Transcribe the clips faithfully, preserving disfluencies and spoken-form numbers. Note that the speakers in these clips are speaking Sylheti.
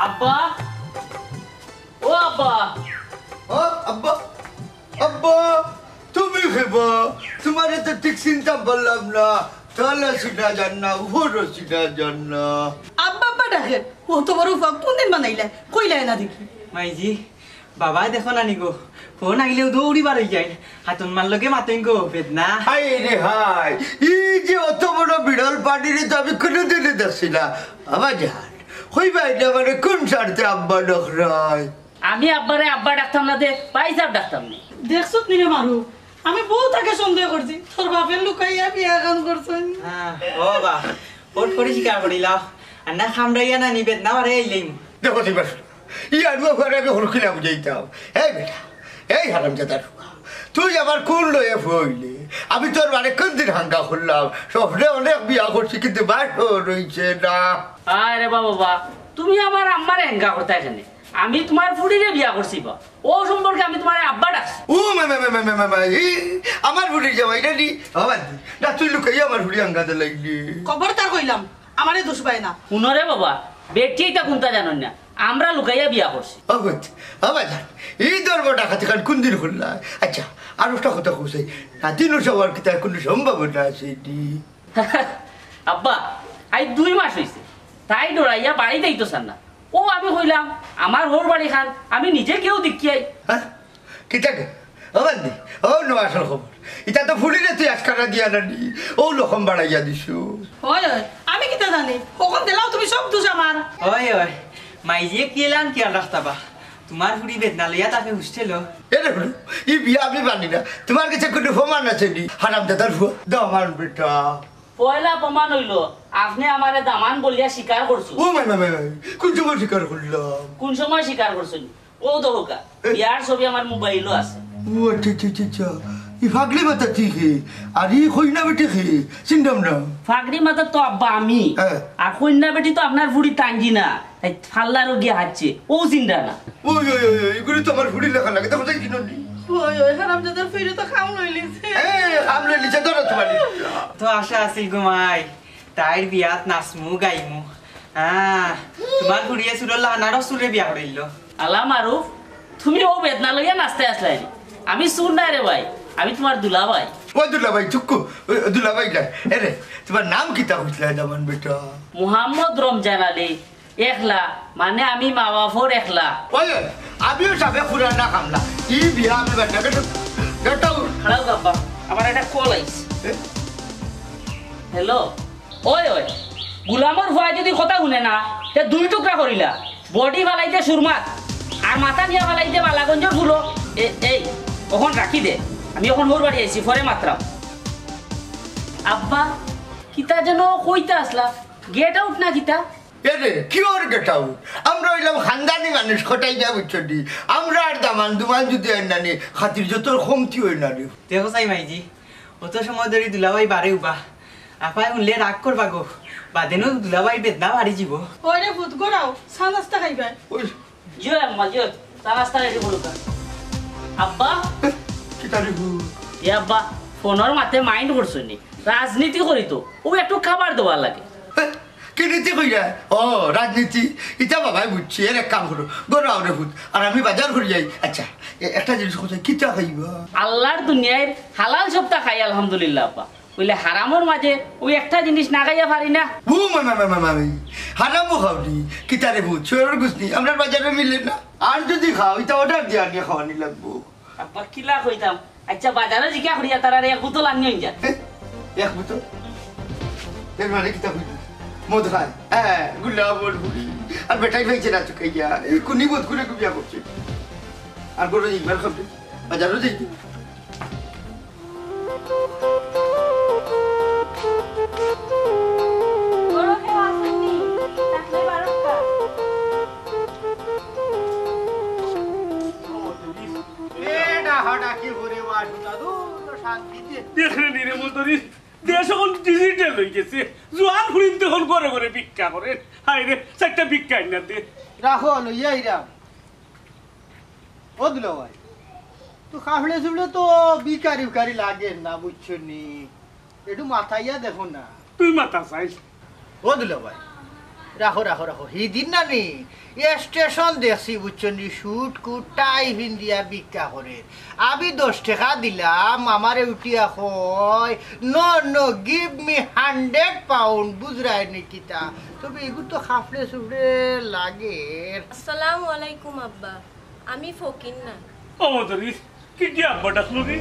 আব্বা, ও আব্বা। ও আব্বা, আব্বা, তুমি খেবা? তুমারে তো ঠিক চিনতাম পারলাম না। তলও চিনা যার না, উপরও চিনা যার না। আব্বা আব্বা ডাকের, অত বড় ফাঁক কোন দিন বানাইলা? কইলায় না দেখি। মাইজি, বাবা দেখো না নিগো, ফোন আইলেও দৌড়ি বার অই যায়। হাতন মার লগে মাতইন গো, বেদনা। হায় রে হায়, ই যে অত বড় বিড়াল পানিরে তো আমি কোনোদিনও দেখছি না। বাবা জান, কইবা ইটা মানে কোন স্বার্থে আব্বা ডাকরায়? আমি আব্বারে আব্বা ডাকতাম না দে, ভাইসাব ডাকতাম না। দেখছত নি রে মারু, আমি বউত আগে সন্দেহ করছি, তোর বাপে লুকাইয়া বিয়া খান করছইন। হ্যাঁ, ও বা, ফট করি স্বীকার করিলাও। আর না খামড়াইয়া না নিবেদ না পারে আইলেই। দেখো, ঠিক আছে। ই আড়ুয়া ফুয়ারে আমি হরকিলা বুঝাইতাম। এই বেটা, এই হারামজাদার ফুয়া, তুই আমার কোন লয়ে ফুয়া অইলে? আমি তোর বারে কোন দিন হাঙ্গা করলাম? স্বপ্নে অনেক বিয়া করছি, কিন্তু বাসর অইছে না। আরে বাবা, বাবা, তুমি আমার আম্মারে হাঙ্গা করতায় কেনে? আমি তুমার ফুড়িরে বিয়া করছি বা, ও সম্পর্কে আমি তুমারে আব্বা ডাকছি। ও মা, মা, মা, ই, আমার ফুড়ির জামাই না নি? বাবা, না তুই লুকাইয়া আমার ফুড়ি হাঙ্গা দিলাইলি। খবরদার কইলাম, আমারে দুষবায় না। হুনো রে বাবা, বেটি ইতা কুনতা জানইন না, আমরা লুকাইয়া বিয়া করছি। ও গো, ও বাজান, ই ধর্ম ডাকাতি খান কোন দিন করলা? আচ্ছা, আর একটা কথা কইছি, নাতিন হওয়ার কিতা কোনো সম্ভাবনা আছে নি? আব্বা, আইজ দুই মাস অইছে, তাই ডরাইয়া বাড়িত আইতো চার না। ও আমি কইলাম, আমার হউর বাড়ি খান, আমি নিজে গিয়াউ দেখিয়াই। হ্যাঁ? কিতা কে? ও বান্দি, ও নওয়াজর খবর। ইতা তো ফুড়িরে তুই আজকারা দিয়া না নি, ও লখম বাড়াইয়া দিছু। অয়, অয়, আমি কিতা জানি? অখন দিলাও তুমি সব দুষ আমার। অয়, অয়, মাইজিয়ে কি এলান কি আর রাখতা বা? তুমার ফুড়ি বেদনা লইয়া থাকে হোস্টেলো। এরে হুনু, ই বিয়া আমি মানি না। তুমার গেছে কোনো প্রমাণ আছে নি? হারামজাদার ফুয়া, দামান বেটা। পয়লা প্রমাণ অইলো, আপনে আমারে দামান বলিয়া স্বীকার করছইন। ও মাই, মাই, মাই, মাই, কোন সময় স্বীকার করলাম? কোন সময় স্বীকার করছইন? ও দেখউক্কা, এ? বিয়ার ছবি আমার মোবাইলো আছে। ও আচ্ছা, আচ্ছা, আচ্ছা, আচ্ছা। ই ফাগলি মাতা তুই কে? আর ই কইনা বেটি কে? চিনতাম না। ফাগলি মাতা তো আব্বা আমি। হ্যাঁ। আর কইনা বেটি তো আপনার ফুড়ি তাঙ্গি না। তাই ফাল্লারও গিয়া হাঁটছে। ও চিনতা না। ওই, ওই, ওই, ওই, ইগুলি তো আমার ফুড়ির লেখা লাগে। দেখো, দেখি ননি। ওই, ওই, হারামজাদার ফিরে তো খাম লইলিছে। এ, খাম লইলিছে, ধরো তুমারে। তো আশা আছিল গো মাই। তাইর বিয়াত নাচমু, গাইমু। হ্যাঁ, তুমার ফুড়িয়ে চুরর লাহানারও চুরে বিয়া করিলো। আলা মারুফ, তুমি ও বেদনা লইয়া নাচতে আসলায় নি? আমি চুর নায় রে ভাই, আমি তুমার দুলাভাই। ও দুলাভাই, চুক্কু, ও দুলাভাই না। এরে, তুমার নাম কিতা কইছলায় দামান বেটা? মোহাম্মদ রমজান আলী। একলা, মানে আমি মা বাপর একলা। ওই, ওই, আমিও সাবেক পুরানা কামলা। ই বিয়া আমি বান্না বেটা, বেটা উঠ। খাড়াও বাবা, আমার একটা কল আইছে। এ? হ্যালো, ওই, ওই, গুলামর ফুয়ায় যদি কথা হুনে না, তে দুই টুকরা করিলা। বডি ফালাইতে সুরমাত, আর মাথা নিয়া ফালাইতে বালাগঞ্জর ফুলো। এ, এই, অখন রাখি দে। আমি অখন হউর বাড়ি আইছি, পরে মাতরাম। আব্বা, কিতা যেন কইতা আসলা, গেট আউট না কিতা? এরে, কিওর গেট আউট? আমরা অইলাম খানদানি মানুষ, কটাই যা বুঝছো নি? আমরা আর দামান দুমান যদি আইন না নি, খাতির যত কমতি অয় না রে। দেখো চাই মাইজি, অত সময় ধরি দুলাভাই বারে উবা। আপায় হুনলে রাগ করবা গো, বাদেনও দুলাভাই বেদনা বাড়ি যিবো। ওরে পুত, গড়াও, চা নাস্তা খাইবায়। ওই। জিও আম্মা, জিও, চা নাস্তা রেডি করুক্কা। আব্বা? কিতা রে গো? এ আব্বা, ফোনর মাতে মাইন্ড করছো নি? রাজনীতি করি তো, ও একটু খাবার দেওয়া লাগে। এ, কি নীতি কইরা? ও, রাজনীতি। ইতা বাবায় বুঝছি, এর এক কাম করো, গড়াও রে পুত, আর আমি বাজার করি যাই। আচ্ছা, এ-, একটা জিনিস কথা, কিতা খাইবা? আল্লার দুনিয়ার হালাল সবতা খাই, আলহামদুলিল্লাহ আব্বা। অইলে হারামর মাঝে ওই একটা জিনিস না খাইয়া পারি না। ও মা, মা, মা, মা, মা, মা। হারামও খাওনি? কিতা রে পুত, শুয়োরর গুস্তি, আমরার বাজারো মিলে না। আর যদি খাও, ইতা অর্ডার দিয়া আনিয়া খাওয়ানি লাগবো। আব্বা, কিলা কইতাম? আচ্ছা, বাজারো জিকা করিয়া তারারে এক বোতল আনিয়া আইন যা। এ, এক বোতল? এর মানে কিতা কইলি? মদ খায়? হ্যাঁ, গুলা বল বুড়ি। আর বেটাই পাইছে না চুকাইয়া। এই কুনি মদ করে বিয়া করছে। আর গরু ইকবার খাবে। বাজারো যাই। ঘরো কেউ আছইন নি? থাকলে বারোটা। এ ডাহা ডাকি ঘুরে বাসু দাদু, তো শান্তিতে। দেখরে নি রে মতরি, দেশ অখন ডিজিটাল অই গেছে। জোয়ান ফুড়িন্তে অখন ঘরে ঘরে ভিক্ষা করে। হায় রে, চাইরটা ভিক্ষা আইন না দে। রাখো, লইয়া আইরাম। ও দুলাভাই, তো কাফড়ে চুফড়ে তো ভিখারি উখারি লাগে না, বুঝছো নি? একটু মাতাইয়া দেখো না। তুই মাতা চাইস? ও দুলাভাই, রাখো, রাখো, রাখো। হিদিন না নি, এ স্টেশন দেখছি, বুঝছো নি, স্যুট কুট টাই ফিন্দিয়া ভিক্ষা করে। আমি দশ টেকা দিলাম, আমারে উঠিয়া কয়, "No, no, give me hundred pound", বুঝরায় নি কিতা? তবে এগু তো খাফড়ে সুফড়ে লাগে। আসসালামু আলাইকুম আব্বা, আমি ফকির না। ও মদরিস, কি দিয়া আব্বা ডাকলো রে?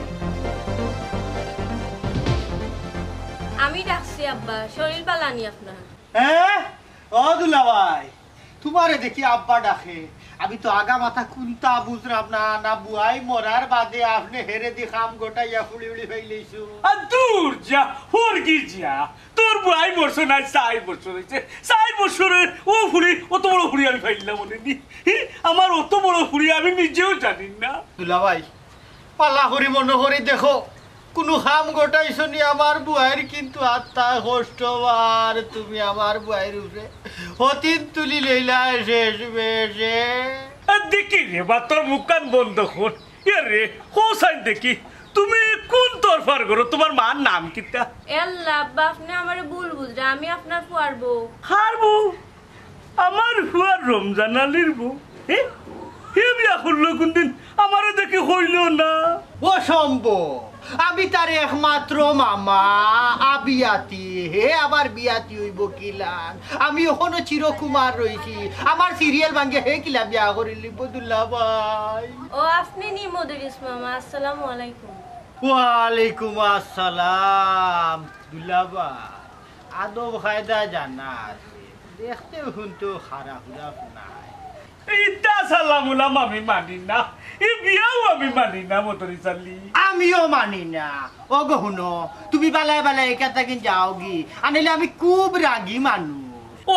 আমি ডাকছি আব্বা, শরীর বালানি আপনার? হ্যাঁ? ও দুলাভাই, তুমারে দেখি আব্বা ডাকে। আমি তো আগা মাথা কুন্তা বুঝরাম না, না বুয়াই মরার বাদে আপনে হেরে দি কাম গোটাইয়া ফুড়ি উড়ি ফাইলাইছো। আর দূর যা, হরগি যা। তোর বুয়াই মরছে না, চাইর বছর অইছে। চাইর বছরে ও ফুড়ি, অত বড় ফুড়ি আমি ফাইলাম মনে নি। হি, আমার অত বড় ফুড়ি আমি নিজেও জানি না। দুলাভাই, পালা করি মনো করি দেখো, কুনু কাম গোটাইছো নি আমার বুয়াইর, কিন্তু আত্মা কষ্ট বার তুমি আমার বুয়াইর উপরে। হতিন তুলি লইলা শেষ বেশে। এ দেখি রে বা, তোর মুখখান বন্ধ কর। এ রে, হোসাইন দেখি, তুমি কুন তরফার করো? তুমার মার নাম কিতা? এল্লা, আব্বা, আপনে আমারে ভুল বুঝরা, আমি আপনার ফুয়ার বউ। কার বউ? আমার ফুয়ার রমজান আলীর বউ? হে? হে বিয়া করলো কুনদিন? আমারে দেখি কইলো না। অসম্ভব। আমি তার একমাত্র মামা, আবিয়াতি। হে আবার বিয়াতি অইবো কিলান? আমি অখনো চিরকুমার রইছি। আমার সিরিয়াল ভাঙ্গে হে কিলা বিয়া করিলিবো দুলাভাই? ও, আপনে নি মদরিস মামা? আসসালামু আলাইকুম। ওয়ালাইকুম আসসালাম। দুলাভাই, আদব কায়দা জানা আছে, দেখতে হুনতে খারাপ হুরাপ নাই। ইতা সালাম উলাম আমি মানি না, ই বিয়াও আমি মানি না, মদরিস আলী। আমিও মানি না। ও গো হুনো, তুমি বালায় বালায় এখান থাকি যাওগি, আনিলে আমি খুব রাগী মানুষ।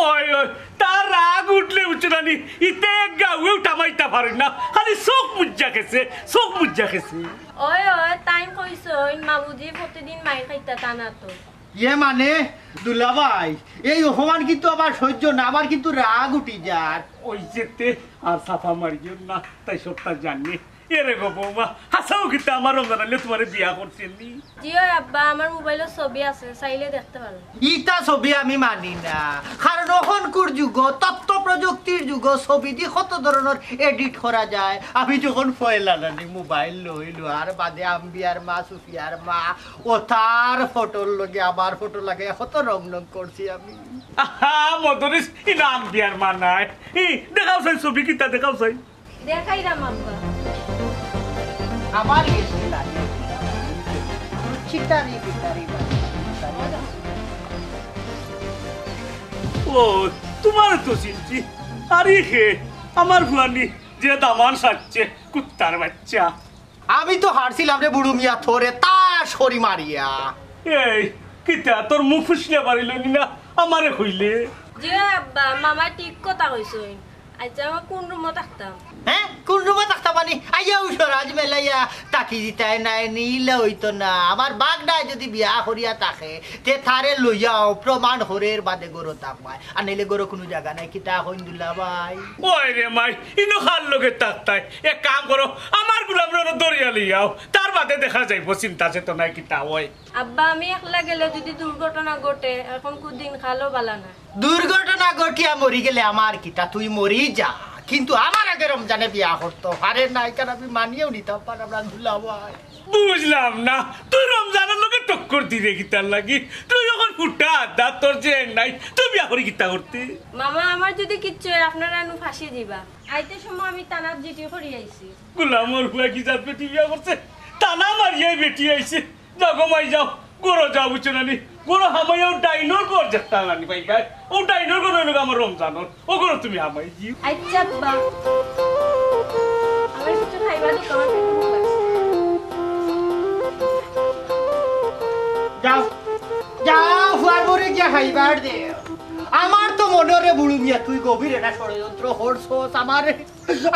ওই, ওই, তার রাগ উঠলে উঠছে না নি, ইতে এক গাউয়েও টামাইতা পারে না, খালি চোখ মুজ্জা খেছে, চোখ মুজ্জা খেছে। ওই, ওই, তাইন কইছইন, মাবুজি প্রতিদিন মাইর খাইতা তা না তো। ইয়ে মানে, দুলাভাই, এই অপমান কিন্তু আমার সহ্য না, আমার কিন্তু রাগ উঠি যার। ওই যেতে আর চাপা মারিও না, তাই সবটা জানি। এরে গো বৌমা, হাছাউ কিতা আমার রমজান আলীয়ে তুমারে বিয়া করছে নি? জি অয় আব্বা, আমার মোবাইলো ছবি আছে, চাইলে দেখতে পারো। ইতা ছবি আমি মানি না, কারণ অখনকুর যুগো, তথ্য প্রযুক্তির যুগো ছবি দি কত ধরনর edit করা যায়। আমি যখন পয়লা নানি মোবাইল লইলু, আর বাদে আম্বিয়ার মা, সুফিয়ার মা, অতার ফটোর লগে আমার ফটো লাগাইয়া কত রং রং করছি আমি। আহা, মদরিস, ই নাম বিয়ার মা নাই। ই, দেখাও চাই ছবি কিতা, দেখাও চাই। দেখাইরাম আব্বা। আমার গেছে লাগে। চিতারি বিতারি বাজে। ও, তুমারে তো চিনছি। আরে হে, আমার ফুয়ানি, যে দামান সাজছে, কুত্তার বাচ্চা। আমি তো হারছিলাম রে বুড়ু মিয়া, তোরে তাস করি মারিয়া। এই, কিতা তোর মুখ ফুসলে পারিল নি না, আমারে কইলে? জি অয় আব্বা, মামা ঠিক কথা কইছইন। আচ্ছা, আমার কোন রুমো থাকতাম? হ্যাঁ, কোন রুমো থাকতাম মানে? আইয়া উসরাজ মেলাইয়া তাকি দিতায় নায়, নিলে অইতো না। আমার বাগনায় যদি বিয়া করিয়া থাকে, তে তারে লইয়াও প্রমাণ করের বাদে গরো থাকবায়। আর নাইলে গরো কুনু জাগা নাই, কিতা কইন দুলাভাই? ওই রে মাই, ইনো কার লগে থাকতায়? এক কাম করো, আমার গুলামরে ধরিয়া লইয়াও, তার বাদে দেখা যাইবো চিন্তা চেতনায় কিতা অয়। আব্বা, আমি একলা গেলে যদি দুর্ঘটনা ঘটে, অখন কুদিন কালো বালা না। দুর্ঘটনা ঘটিয়া মরি গেলে আমার কিতা, তুই মরি যা, কিন্তু আমার আগে রমজানে বিয়া করতো পারে না, ইখান আমি মানিয়াও নিতাম পারলাম না দুলাভাই। বুঝলাম না, তুই রমজানর লগে টক্কর দিরে কিতার লাগি? তুই অখন ফুটা আদা, তোর যে নাই, তুই বিয়া করি কিতা করতে? মামা, আমার যদি কিচ্ছু অয়, আপনারা নু ফাঁসি দিবা। আইতে সময় আমি তানাত জিটি করি আইছি। গুলামর ফুয়া কি জাত বেটি বিয়া করছে? তানা মারিয়াই বেটি আইছে। যাও গো মাই যাও, গরো যাও, বুঝছো না নি? গরো হামাইয়াও ডাইনর ঘর দেখতা নানি ভাই ভাই। ও ডাইনর ঘর অইলো আমার রমজানর। ও গরো তুমি হামাই দিও। আচ্ছা আব্বা। আমার কিছু খাইবা দিও, আমার পেটে ভুক লাগছে। যাও, যাও, ফুয়ার বউরে গিয়া খাইবার দে। আমার তো মনে অয় রে বুড়ু মিয়া, তুই গভীর একটা ষড়যন্ত্র করছস। আমার,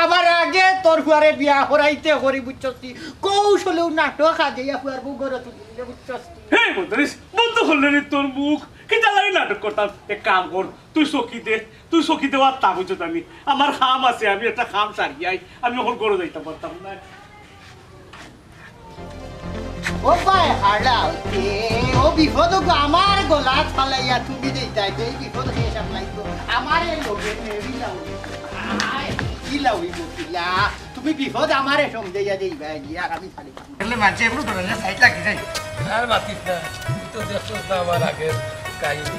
আমার আগে তোর ফুয়ারে বিয়া করাইতে করি, বুঝছস নি? কৌশলেও নাটক সাজাইয়া ফুয়ার বউ ঘরে তুলি দিলে, বুঝছস নি? হে মদরিস, বন্ধ করলে রে তোর মুখ। কিতা লাগি নাটক করতাম? এক কাম কর, তুই চকি দে, তুই চকি দে, আর তা বুঝছো জানি। আমার কাম আছে, আমি একটা কাম সারিয়াই, আমি অখন ঘরো যাইতাম পারতাম না। ও ভাই, হারাও কে? ও বিপদ গো, আমার গলা ফালাইয়া তুমি দিতাই, এই বিপদ কে সামলাইতো? আমারে লগে নেড়ি লাও। আয়, কি লাউই বকিলা? তুমি বিপদ আমারে সমঝাইয়া দেইবা, আর আমি ফালি। তাহলে মানছে এগুলো ডরাইলে সাইড লাগি যাই। আর মাতিস না, তুই তো দেখছস না আমার আগের কাহিনী।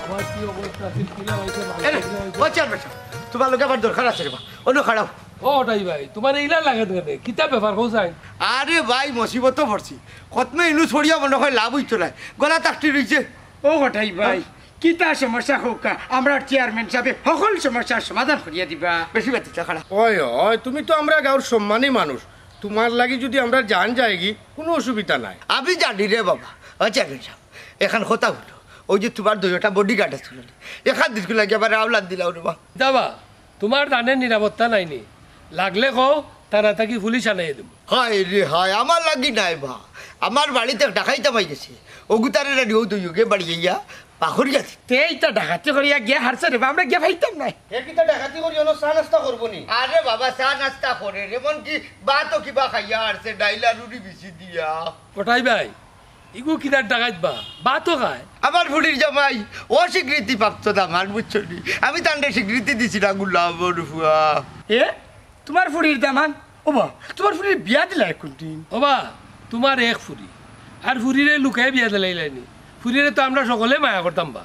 আমার কি অবস্থা, তুই কি লাগাইছে, ভালো এরে, করে ও চেয়ারম্যান সাহেব, তোমার লগে আমার দরকার আছে রে বা। অন্য খাড়াও। ও ওটাই ভাই, তোমার এইলা লাগে কেনে? কিতা ব্যাপার, কও চাই? আরে ভাই, মুসিবত পড়ছি। খতমে ইউনুস পড়িয়া মনে হয় লাভ হইতো না। গলা তাকটি রইছে। ও ওটাই ভাই, কিতা সমস্যা হোক, আমরা চেয়ারম্যান সাহেব সকল সমস্যার সমাধান করিয়া দিবা। বেশি বাতিল না, খাড়া। ওই, ওই, তুমি তো আমরা গাঁওর সম্মানী মানুষ। তোমার লাগি যদি আমরা জান যায়গি, কোনো অসুবিধা নাই। আমি জানি রে বাবা। ও চেয়ারম্যান সাহেব, এখান কথা হলো, ওই যে তোমার দুইটা বডিগার্ড আছে না, এখান দিকে লাগে আবার আওলাদ দিলাও রে বা। যাবা, তোমার জানের নিরাপত্তা নাই নি? লাগলে কও, তারা থাকি পুলিশ আনাই দেবো। হায় রে হায়, আমার লাগি নাই বা, আমার বাড়িত এক ডাকাইত হামাই গেছে, অগুতারে রেডি হও দুইওগে বাড়ি যাইয়া পাখরিয়া দি। তে ইতা ডাকাতি করিয়া গিয়া হারছে রে বা, আমরা গিয়া পাইতাম নাই। হে কিতা ডাকাতি করি, অনো চা নাস্তা করবো নি? আরে বাবা, চা নাস্তা করে, এমন কি ভাতও কিবা খাইয়া হারছে, ডাইল আর রুটি বিছি দিয়া। ওটাই ভাই, ইগু কিতার ডাকাইত বা? ভাতও খায়। আমার ফুড়ির জামাই অস্বীকৃতি প্রাপ্ত দামান, বুঝছো নি? আমি তানরে স্বীকৃতি দিছি না, গুলামর ফুয়া। এ? তোমার ফুড়ির দামান? ও বা, তোমার ফুড়ির বিয়া দিলা কোন দিন? ও বা, তোমার এক ফুড়ি। আর ফুড়িরে লুকাই বিয়া দিলাইলাইনি। ফুড়িরে তো আমরা সকলে মায়া করতাম বা।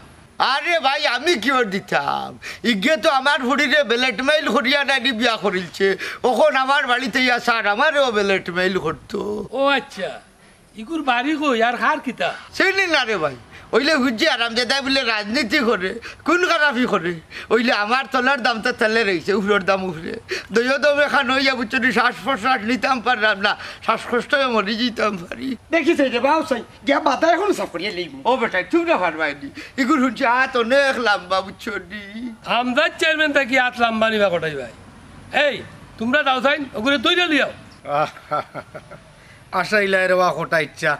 আরে ভাই, আমি কিওর দিতাম? ইগে তো আমার ফুড়িরে ব্ল্যাকমেইল করিয়া নানি বিয়া করিলছে। অখন আমার বাড়িত ইয়া স্যার আমারেও ব্ল্যাকমেইল করতো। ও আচ্ছা, ইগুর বাড়ি কই আর কার কিতা? চিনি না রে ভাই। অইলে হুনছি আরামজাদায় বুলে রাজনীতি করে, খুন খারাপি করে। অইলে আমার তলর দাম তো তলে রইছে, উপরর দাম উপরে। দইও দমে খান অইয়া বুঝছো নি, শ্বাস প্রশ্বাস নিতাম পারলাম না, শ্বাসকষ্টে মরি যাইতাম পারি। দেখি চাই রে বাউ চাই, গিয়া বাতা এখন সাফ করিয়া লইমু। ও বেটা, চুপ না পারবায়নি। ইগুর হুনছি আত অনেক লাম্বা, বুঝছো নি? আমজাদ চেয়ারম্যান থাকি আত লাম্বা নি বা কটাই ভাই। এই, তোমরা যাও চাইন, ওগুলো তৈরি লিয়াও। আশা ইলায় রে ওয়া কটা ইচ্ছা।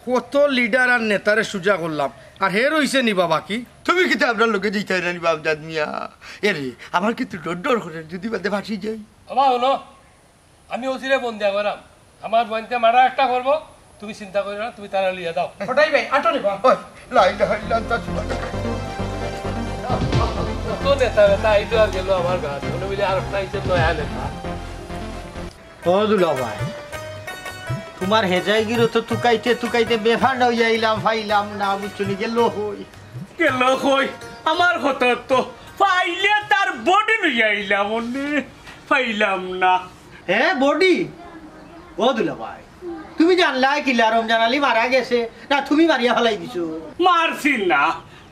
কত লিডার আর নেতারে সুজা করলাম, আর হে রইছে নি বা বাকি। তুমি কিতা আমরার লগে যাইতায় না নি বা আমজাদ মিয়া? এরে, আমার কিন্তু ডর ডর করে, যদি বাদে ফাঁসি যাই। বাবা, হুনো, আমি ওসিরে ফোন দিয়া করাম। আমার বইনতে মারা একটা করবো, তুমি চিন্তা করিও না, তুমি তারা লইয়া যাও। ওটাই ভাই, আটো রে বা। ওই, লা ইলাহা ইল্লাল্লাহ। কত নেতা নেতা আইলো আর গেল আমার গাত, মনে অইলে আর একটা আইছে নয়া নেতা। ও দুলাভাই, তোমার হেজাইগিরো তো তুকাইতে তুকাইতে বেফান অইয়া আইলাম, পাইলাম না, বুঝছো নি, গেল কই? গেল কই? আমার কথা তো পাইলে তার বডি লইয়া আইলাম, অনে পাইলাম না। হে, বডি? ও দুলাভাই, তুমি জানলায় কিলা রমজান আলী মারা গেছে? না, তুমি মারিয়া ফালাই দিছো? মারছি না,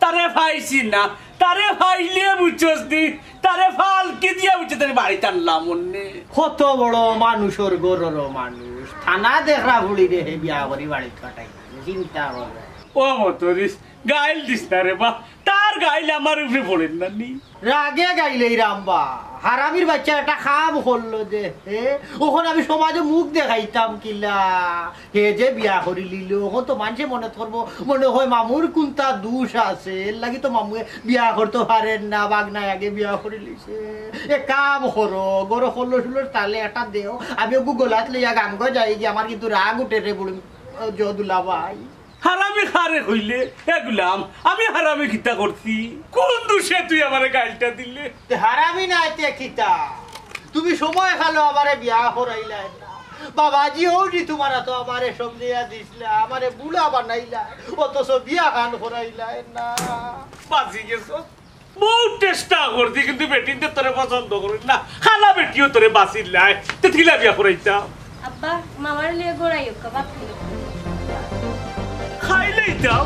তারে পাইছি না, তারে পাইলে বুঝছস নি, তারে ফালকি দিয়া বুঝছে, তারে বাড়িত আনলাম অনে। কত বড় মানুষর ঘরর মানুষ, থানা দেখরা ফুড়িরে হে বিয়া করি বাড়িত পাঠাই, চিন্তা করো। ও মতরিস, গাইল দিস না রে বা, তার গাইল আমার উপরে পড়ের না নি। রাগে গাইলেই রামবা, হারামির বাচ্চা একটা কাম করলো যে, হে, অখন আমি সমাজে মুখ দেখাইতাম কিলা? হে যে বিয়া করি লিল, অখন তো মানষে মনে করবো, মনে হয় মামুর কুনতা দুষ আছে, এর লাগি তো মামুয়ে বিয়া করতো পারের না, বাগনায় আগে বিয়া করি লিছে। এ কাম করো, গরো খল্লো শুলোর তালে একটা দেও, আমি ওগু গলাত লইয়া গাঙ্গো যাই গিয়া, আমার কিন্তু রাগ উঠে রে বুড়ি, ও দুলাভাই। হারামি কারে কইলে? এ গুলাম, আমি হারামি কিতা করছি? কোন দুষে তুই আমারে গাইলটা দিলে? তে হারামি না, তে কিতা? তুমি সময় খালো আমারে বিয়া করাইলায় না। বাবাজি অউজি তোমারা তো আমারে সমঝাইয়া দিছলা, আমারে বুড়া বানাইলা, অথচ বিয়া খান করাইলায় না। বাঁচি গেছস। বহুত চেষ্টা করছি, কিন্তু বেটিন্তে তোরে পছন্দ করইন না। কালা বেটিও তোরে বাঁচির লায়, তে কিলা বিয়া করাইতাম। আব্বা, মামারে লইয়া ঘরো আইউক্কা, ভাত খাইউক্কা। খাইলাইতাম,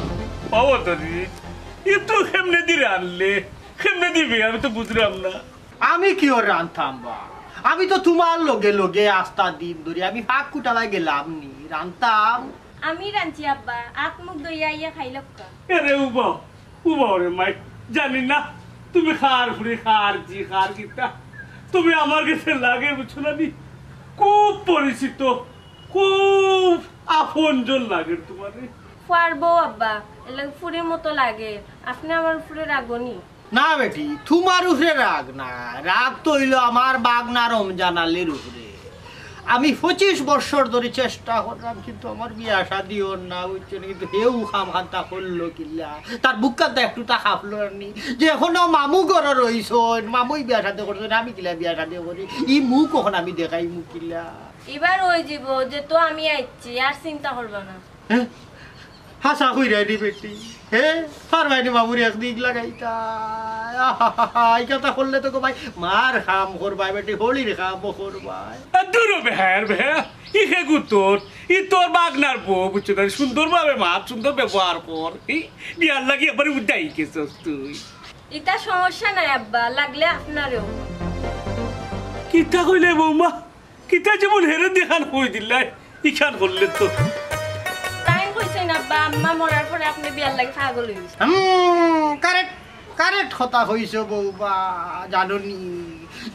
বাবা তোরে। এ তো কেমনে দি রানলে, কেমনে দিবে, আমি তো বুঝলাম না। আমি কিওর রানতাম বা? আমি তো তোমার লগে লগে আস্তা দিন ধরি আমি ফাঁক কুটালায় গেলাম নি, রানতাম। আমি রানছি আব্বা, আত মুখ ধইয়া আইয়া খাইলাউক্কা। এরে উবা, উবা ওরে মাই, জানি না তুমি কার ফুড়ি, কার জি, কার কিতা। তুমি আমার গেছে লাগে, বুঝছো না নি? খুব পরিচিত, খুব আপনজন লাগে তোমারে। ফুয়ার বউ আব্বা, এর লাগি ফুড়ির মতো লাগে। আপনে আমার উপরে রাগনি? না বেটি, তোমার উপরে রাগ না, রাগ তো অইলো আমার বাগনা রমজান আলীর উপরে। আমি পঁচিশ বছর ধরি চেষ্টা করলাম, কিন্তু আমার বিয়া শাদি অর না, বুঝছো নি? কিন্তু হেউ কাম খান্তা করলো কিলা, তার বুক খান্তা একটু তা খাপলো নি, যে এখনো মামু ঘরো রইছইন, মামুই বিয়া শাদি করছইন, আমি কিলা বিয়া শাদি করি? ই মুখ অখন আমি দেখাইমু কিলা? ইবার অই যিবো, যেহেতু আমি আইছি, আর চিন্তা করবা না। হ্যাঁ? হাছা কইরায় নি বেটি, হে? পারবায় নি মামুরে একদিক লাগাইতা? আহাহাহা, ই কথা করলে তো গো ভাই, মার কাম করবায় বেটি, হলির কামও করবায়। এ, দুরো বেহায়ার বেহায়া, ই হে গু তোর, ই তোর বাগনার বউ, বুঝছো না? সুন্দরভাবে মাত, সুন্দর ব্যবহার কর। ই বিয়ার লাগি একবারে উদ্যাই গেছস তুই। ইতা সমস্যা নাই আব্বা, লাগলে আপনারেও। কিতা কইলে বৌমা? কিতা যেমন হেরে দেখান কই দিলাই, ইখান করলে তো। তাইন কইছইন আব্বা, আম্মা মরার পরে আপনে বিয়ার লাগি পাগল অই গেছইন। হুম, কারেক্ট, কারেক্ট কথা কইছো বৌবা, জানো নি?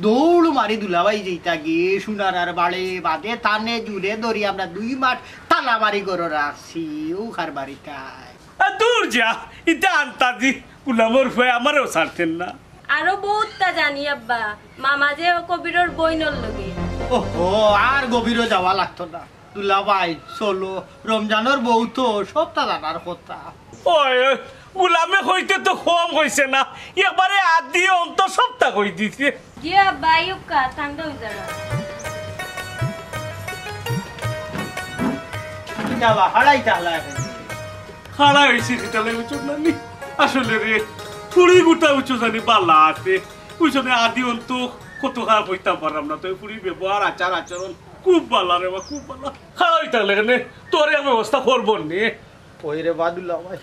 দৌড় মারি দুলাভাই যেইতা গিয়া, সোনার আর বাড়ে বাদে তানে জুড়ে ধরি আমরা দুই মাস তালা মারি ঘরো রাখছি, ও কার বাড়িতায়। আ, দূর যা, ইতা আন্তাজি, গুলামর ফুয়ায় আমারেও ছাড়তেন না। আরো বউততা জানি আব্বা, মামা যে কবিরর বইনর লগে। ওহো, আর গভীরো যাওয়া লাগতো না। দুলাভাই, চলো, রমজানর বউ তো সবতা জানার কথা। ওই, ওই, গুলামে কইতে তো কম কইছে না, একবারে আদি অন্ত সবতা কই দিছে। জি আব্বা, আইউক্কা, ঠান্ডা অই যাবা। যাবা, হারাই তাহলে এখন। খাড়া অইছি কিতালে বুঝছো না নি? আসলে রে, ফুড়ি গুটা বুঝছো জানি বালা আছে। বুঝছো না, আদি অন্ত কত খারাপ অইতাম পারলাম না। তো ফুড়ির ব্যবহার, আচার আচরণ খুব বালা রে বা, খুব বালা। খাড়া অইতালে কেনে? তোরে আমি ব্যবস্থা করবো নে। ওই রে বা দুলাভাই,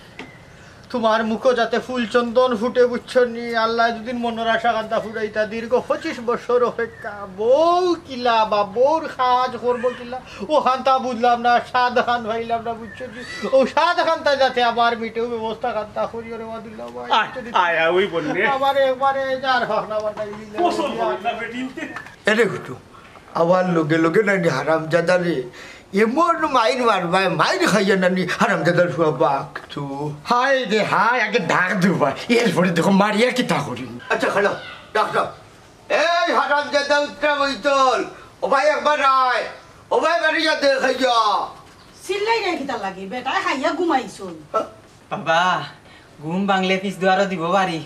তোমার মুখো যাতে ফুল চন্দন ফুটে, বুঝছো নি? আল্লায় যুদি মনর আশা কান্তা ফুরাইতা, দীর্ঘ পঁচিশ বছর অপেক্ষা, বউ কিলা বা বউর কাজ করবো কিলা, ও খান্তা বুঝলাম না, স্বাদ খান পাইলাম না, বুঝছো নি? ও স্বাদ খান্তা যাতে আবার মিটেও ব্যবস্থা খান্তা করিও রে বা দুলাভাই, আয়, বুঝছো নি? আয়, আয়, ওই বললে। আমার একবারে যার হক না, আমার তাই দিলে। পছন্দ হয় না বেটিনতে। এরে ঘুটু, আবার লগে লগে নানি হারামজাদা রে, এমন মাইর মারবায়, মাইর খাইয়া নানি হারামজাদার ফুয়া বাক তো। হায় রে হায়, আগে ডাক দেবা, এরপরে দেখো মারিয়া কিতা করি। আচ্ছা, খাড়া, ডাক দাও। এই হারামজাদা উত্তরা বইতল, ও ভাই একবার আয়, ও ভাই বাড়ি যা দে খাইয়া। চিল্লাই নাই কিতা লাগি, বেটায় খাইয়া ঘুমাইছইন। হ্যাঁ? বাবা, ঘুম ভাঙলে পিছ দুয়ারও দিব বাড়ি,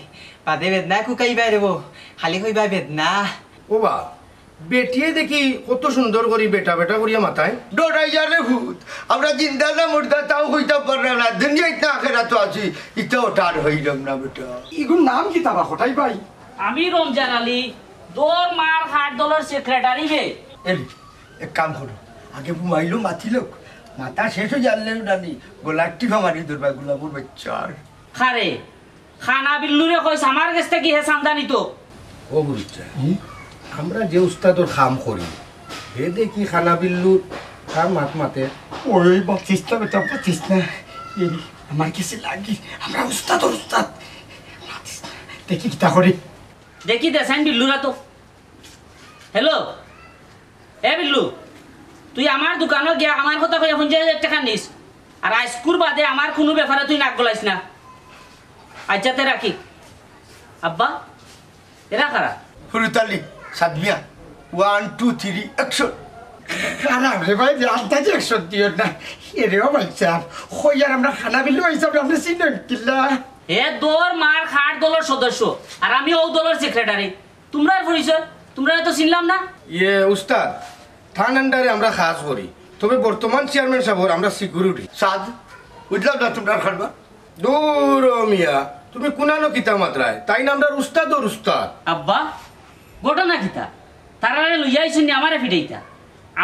বাদে বেদনায় কুকাইবায় রে বউ, খালি কইবায় বেদনা। ও বা, বেটিয়ে দেখি কত সুন্দর করি বেটা বেটা করিয়া মাতায়। ডরাইয়া রে ভূত, আমরা জিন্দা না মুর্দা তাও কইতাম পারলাম না, দুনিয়াত না আখেরাতো আছি, ইতাও টার হইলাম না বেটা। ইগুর নাম কিতা বা কটাই ভাই? আমি রমজান আলী, দর মার হাট দলর সেক্রেটারি বে। এলি, এক কাম করো, আগে বুমাইলো মাতিলোক, মাতা শেষ অই যারলে নানি, গলার টিপা মারি ধরবা গুলামর বাচ্চার। খারে, খানা বিল্লুরে কইস আমার গেছ থাকি হে চান্দা নিতো। ও গুরুত্তা, আমরা যে উস্তাদর কাম করি, হে দেখি খানা বিল্লুর কার মাত মাতে। ওই বাঁচিস না বেটা, বাঁচিস না। এই আমার গেছে লাগি, আমরা উস্তাদর উস্তাদ। মাতিস না, দেখি কিতা করি। দেখি দে, সাইন বিল্লুরা তো। হ্যালো, এ বিল্লু, তুই আমার দোকানো গিয়া আমার কথা কইয়া পঞ্চাশ হাজার টেকা নিস, আর আইজকুর বাদে আমার কুনু ব্যাপারে তুই নাক গলাইস না। আচ্ছা, তে রাখি। আব্বা, এরা কারা? হুরুতালি, সাদমিয়া, one, two, three, action। খারাপ রে ভাই, রে আন্দাজে একশো দিও না। এরেও বাচ্চা, কই আর আমরা খানা বিল্লু হিসাবে আপনি চিনেন কিলা? হে দর মার খাট দলর সদস্য, আর আমি ও দলর সেক্রেটারি। তুমরার পরিচয়? তুমরারে তো চিনলাম না। ইয়ে উস্তাদ, থান আন্ডারে আমরা কাজ করি, তবে বর্তমান চেয়ারম্যান সাবর আমরা সিকিউরিটি। সাদ, বুঝলাম না তুমরার কারবার। দূর ও মিয়া, তুমি কুনানো কিতা মাতরায়? তাইন আমরার উস্তাদর উস্তাদ। আব্বা, ঘটনা কিতা? তারারে লইয়া আইছইন নি আমারে ফিরাইতা?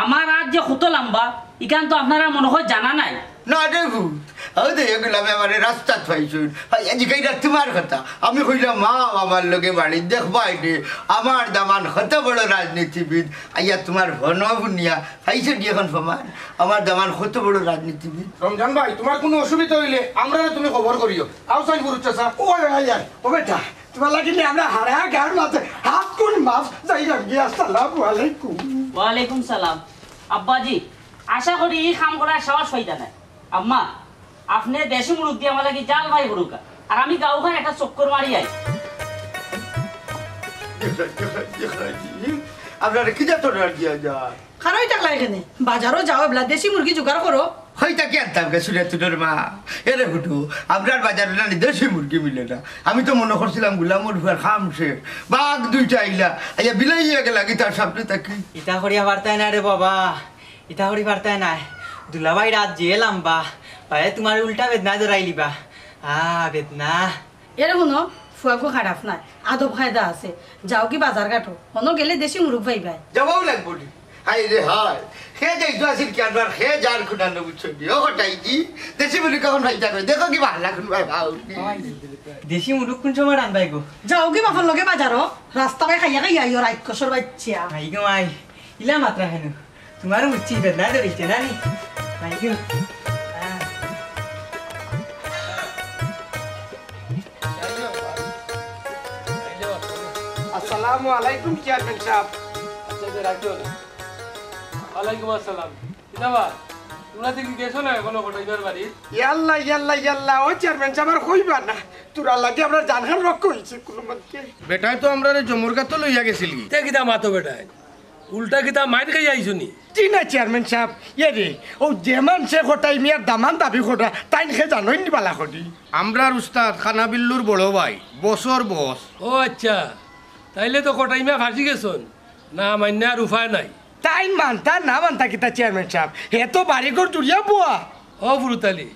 আমার আত যে কত লাম্বা, ইখান তো আপনারার মনো কয় জানা নাই। না রে ভূত, অউ দে এগুলা আমারে রাস্তাত পাইছইন। ভাই, আজি কইরা তুমার কথা। আমি কইলাম, "মা, আমার লগে বাড়ি দেখবায় নে। আমার দামান কত বড় রাজনীতিবিদ।" আইয়া তুমার ফোনও হুনিয়া পাইছো নি অখন প্রমাণ? আমার দামান কত বড় রাজনীতিবিদ। রমজান ভাই, তুমার কুনু অসুবিধা অইলে আমরারে তুমি খবর করিও। আও সাইন গুরু চাচা। ওই, ওই, ওই, ও বেটা, তুমার লাগি নি আমরা হারা গার মাঝে হাত কোন মাছ যাই রাখি। আসসালামু আলাইকুম। ওয়ালাইকুম সালাম। আব্বাজি, আশা করি ই কাম করার সাহস পাইতা না। আম্মা, আপনে দেশি মুরুব্বি আমার লাগি জাল ভাই করুকা, আর আমি গাঁওখান একটা চক্কর মারি আই। আপনারা কি জাত অর্ডার দিয়া যায়? খাড়া অই থাকলায় কেনে? বাজারো যাও, এবলা দেশি মুরগি জোগাড় করো। অইতা কিতা আনতাম গে সুরে তুলোর মা? এরে ফুটু, আমরার বাজারো নানি দেশি মুরগি মিলে না। আমি তো মনো করছিলাম গুলামর ফুয়ার কাম শেষ। বাঘ দুইটা আইলা, আইয়া বিলাই অইয়া গেলা কিতার সামনে থাকি। ইতা করিয়া পারতায় নায় রে বাবা, ইতা করি পারতায় নায়। দুলাভাইর আত যে লাম্বা, পায়ে তুমার উল্টা বেদনা ধরাইলিবা। আ, বেদনা। এরে হুনো, ফুয়াগু খারাপ নায়, আদব কায়দা আছে। যাওগি বাজার ঘাটো, অনো গেলে দেশি মুরগ পাইবায়। যাওয়াও লাগবো নি। হায় রে হায়, হে যাইতো আছিল কি আর হে যার খুনা না বুঝছো নি? ও কটাই দি, দেশি মুরগ কখন পাইতা কই? দেখো কি ভালা খুন ভাই ভাও। দেশি মুরগ কোন সময় রানবায় গো? যাওগি বাপর লগে বাজারো, রাস্তা বায় খাইয়া খাইয়া আইও রাইত কষর বাইচ্চা। আই গো আই, ইলা মাত্রা হেনু। তুমারও বুঝছি, বেদনা ধরিছে না নি? আই গো। আ। আসসালামু আলাইকুম চেয়ারম্যান সাব। আচ্ছা, যে রাখো না। ওয়ালাইকুম আসসালাম। কিতা বা, তুমরা দেখি গেছো না এখনো কটাইবার বাড়ি? ইয়াল্লা, ইয়াল্লা, ইয়াল্লা, ও চেয়ারম্যান সাব আর কইবা না। তোরা লাগি আমরার জানহান রক্ষা অইছে কোনো মতে। বেটায় তো আমরারে জমরগাতো লইয়া গেছিলগি। তে কিতা মাতো বেটায়? উল্টা কিতা মাইর খাইয়া আইছো নি? জি না চেয়ারম্যান সাব, ইয়ে রে, ও যে মানষে কটাই মিয়ার দামান দাবি করা, তাইন হে জানইন নি বালা করি। আমরার উস্তাদ খানা বিল্লুর বড় ভাই, বসর বস। ও আচ্ছা, তাইলে তো কটাই মিয়া ফাঁসি গেছইন। না মাইন্না আর উপায় নাই। তাইন মানতা না মানতা কিতা চেয়ারম্যান সাব, হে তো বাড়িঘর জুড়িয়া বুয়া। ও ফুরুতালি,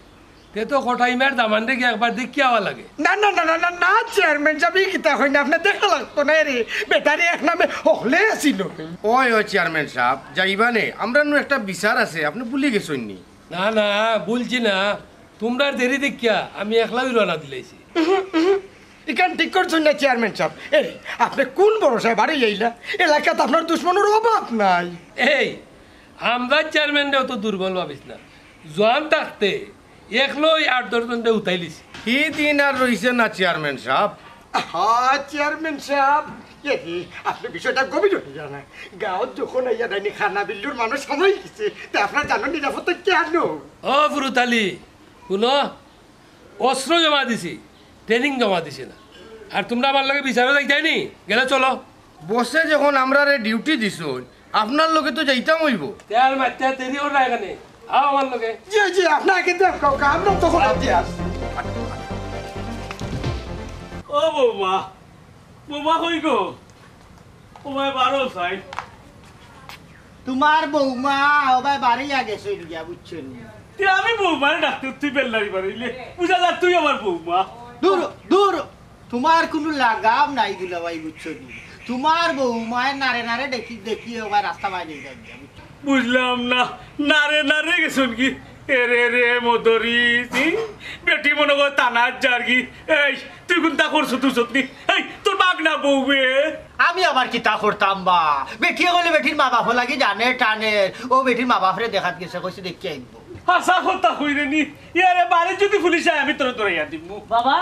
তে তো কটাই মিয়ার দামানরে গিয়া একবার দেখিয়া আওয়া লাগে। না, না, না, না, না, না, চেয়ারম্যান সাব, ই কিতা কইন, আপনে দেখা লাগতো না রে, বেটারে এক নামে হকলে আছিল। ওই, ওই চেয়ারম্যান সাব, যাইবা নে, আমরার নু একটা বিচার আছে, আপনে ভুলি গেছইন নি? না, না, ভুলছি না, তুমরার দেরি দেখিয়া আমি একলাউ রওনা দিলাইছি। ইখান ঠিক করছইন না চেয়ারম্যান সাব। এই, আপনে কোন ভরসায় বাড়ি আইলা? এলাকাত আপনার দুশমনর অভাব নাই। এই, আমরার চেয়ারম্যানরে অত দুর্বল ভাবিস না। জোয়ান থাকতে একলোউ আট দশ জনরে উঠাইলিছি। হি দিন আর রইছে না চেয়ারম্যান সাব। হা, চেয়ারম্যান সাব, এ রে, আপনে বিষয়টা গভীর অইয়া যায় না। গাঁওত যখন আইয়া দেখইন খানা বিল্লুর মানুষ হামাই গেছে, তে আপনার জানর নিরাপত্তা কেনে? ও ফুরুতালি, হুনো, অস্ত্র জমা দিছি, ট্রেনিং জমা দিছি না। আর তুমরা আমার লগে বিচারো যাইতায় নি? গেলে চলো। বসে যখন আমরারে ডিউটি দিছইন, আপনার লগে তো যাইতাম অইবো। তে আর মাততে দেরি অর না কেনে, আও আমার লগে। জি, জি, আপনে আগে দেন, কাউকে আমরা তো খবর দিয়া। ও বৌমা, বৌমা কই গো? ও ভাই, বারো সাইড। তুমার বৌমা, ও ভাই, বাড়ি আগে চলে গিয়া, বুঝছো নি? তে আমি বৌমারে ডাকতে তুই বেল্লারি বাড়াইলে, বুঝা যার তুই আমার বৌমা। দূর, দূর, তুমার কুনু লাগাম নাই দুলাভাই, বুঝছো নি? তুমার বৌমায় নারে নারে দেখি, দেখি ও ভাই রাস্তা বাইরে যাই গিয়া, বুঝছো? বুঝলাম না, নারে নারে গেছইন কি? এরে রে মদরি, ই? বেটি মনো কয় তানার যার কি? এই, তুই কুনতা করছস তুই সত্যি? এই, তোর বাগনা বউ বে। আমি আবার কিতা করতাম বা? বেটিয়ে কইলে বেটির মা বাপর লাগি জানে টানে। ও বেটির মা বাপরে দেখাত গেছে, কইছে দেখি আইবো। হাছা কথা কইরে নি। ইয়ারে বাড়িত যুদি পুলিশ আয়, আমি তোরে ধরাইয়া দিমু। বাবা,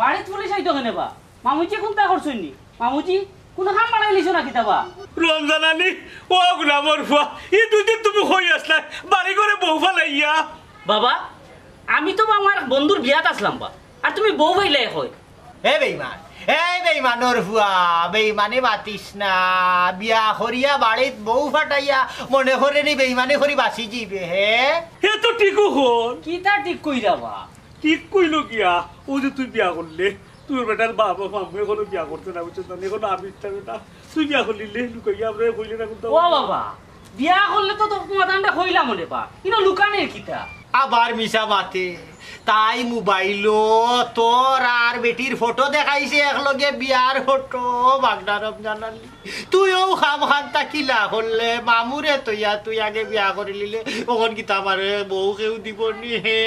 বাড়িত পুলিশ আইতো কেনে বা? মামুজি কুনতা করছইন নি? মামুজি, কুনু কাম বাড়াইলিছো না কিতা বা? রমজান আলী, ও গুলামর ফুয়া, ই দুইদিন তুমি কই আছলায়? বাড়ি ঘরে বউ ফালাইয়া। বাবা, আমি তো আমার বন্ধুর বিয়াত আছলাম বা। আর তুমি বউ ফাইলায় কই? এ বেইমান, এই বেইমানর ফুয়া, বেইমানি মাতিস না। বিয়া করিয়া বাড়িত বউ ফাটাইয়া মনে করে নি বেইমানি করি বাঁচি যিবে, হে? হে তো ঠিকউ কর। কিতা ঠিক কইরা বা? ঠিক কইলো গিয়া, ও যে তুই বিয়া করলে, তোর বেটার বাবা মামু এখনো বিয়া করছে না, বুঝছস না? এখনো আমি ইচ্ছা না। তুই বিয়া করলি লে, লুকাইয়া আমরা কইলে না কুনতা। ও বাবা, বিয়া করলে তো তোর মাতানটা কইলাম রে বা। ইনো লুকানের কিতা? আবার মিছা মাতে। তাই মোবাইলো তোর আর বেটির ফটো দেখাইছে একলগে বিয়ার ফটো, বাগনা রমজান আলী। তুইও খাম খান তা কিলা করলে, মামুরে তইয়া তুই আগে বিয়া করিলিলে, অখন কিতা আমারে বউ কেউ দিবো নি হে?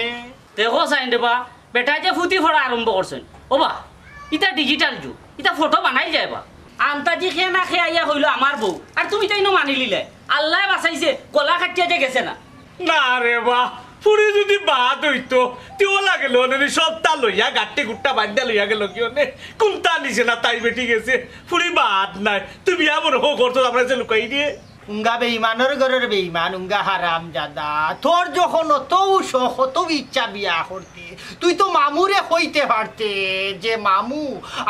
দেখো চাইন রে বা, বেটায় যে ফুতি ফড়া আরম্ভ করছইন। ও বা, ইতা ডিজিটাল যুগ, ইতা ফটো বানাইল যায় বা। আন্তাজি খে না খে আইয়া কইলো আমার বউ, আর তুমি তাইন মানিলিলায়। আল্লায় বাঁচাইছে, গলা কাটিয়া যে গেছে না। না রে বা, ফুড়ি যুদি বাদ অইতো, তে অলা গেলো অনে নি, সবতা লইয়া, গাট্টি গুট্টা বান্ধিয়া লইয়া গেলো গি অনে। কুনতা নিছে না তাই বেটি গেছে, ফুড়ি বাদ নায়। তুই বিয়া মনো করছস আমরারে লুকাই দিয়া। উঙ্গা বেইমানর ঘরর বেইমান, উঙ্গা হারামজাদা। তোর যখন অত শখ, অত ইচ্ছা বিয়া করতে, তুই তো মামুরে কইতে পারতে যে, "মামু,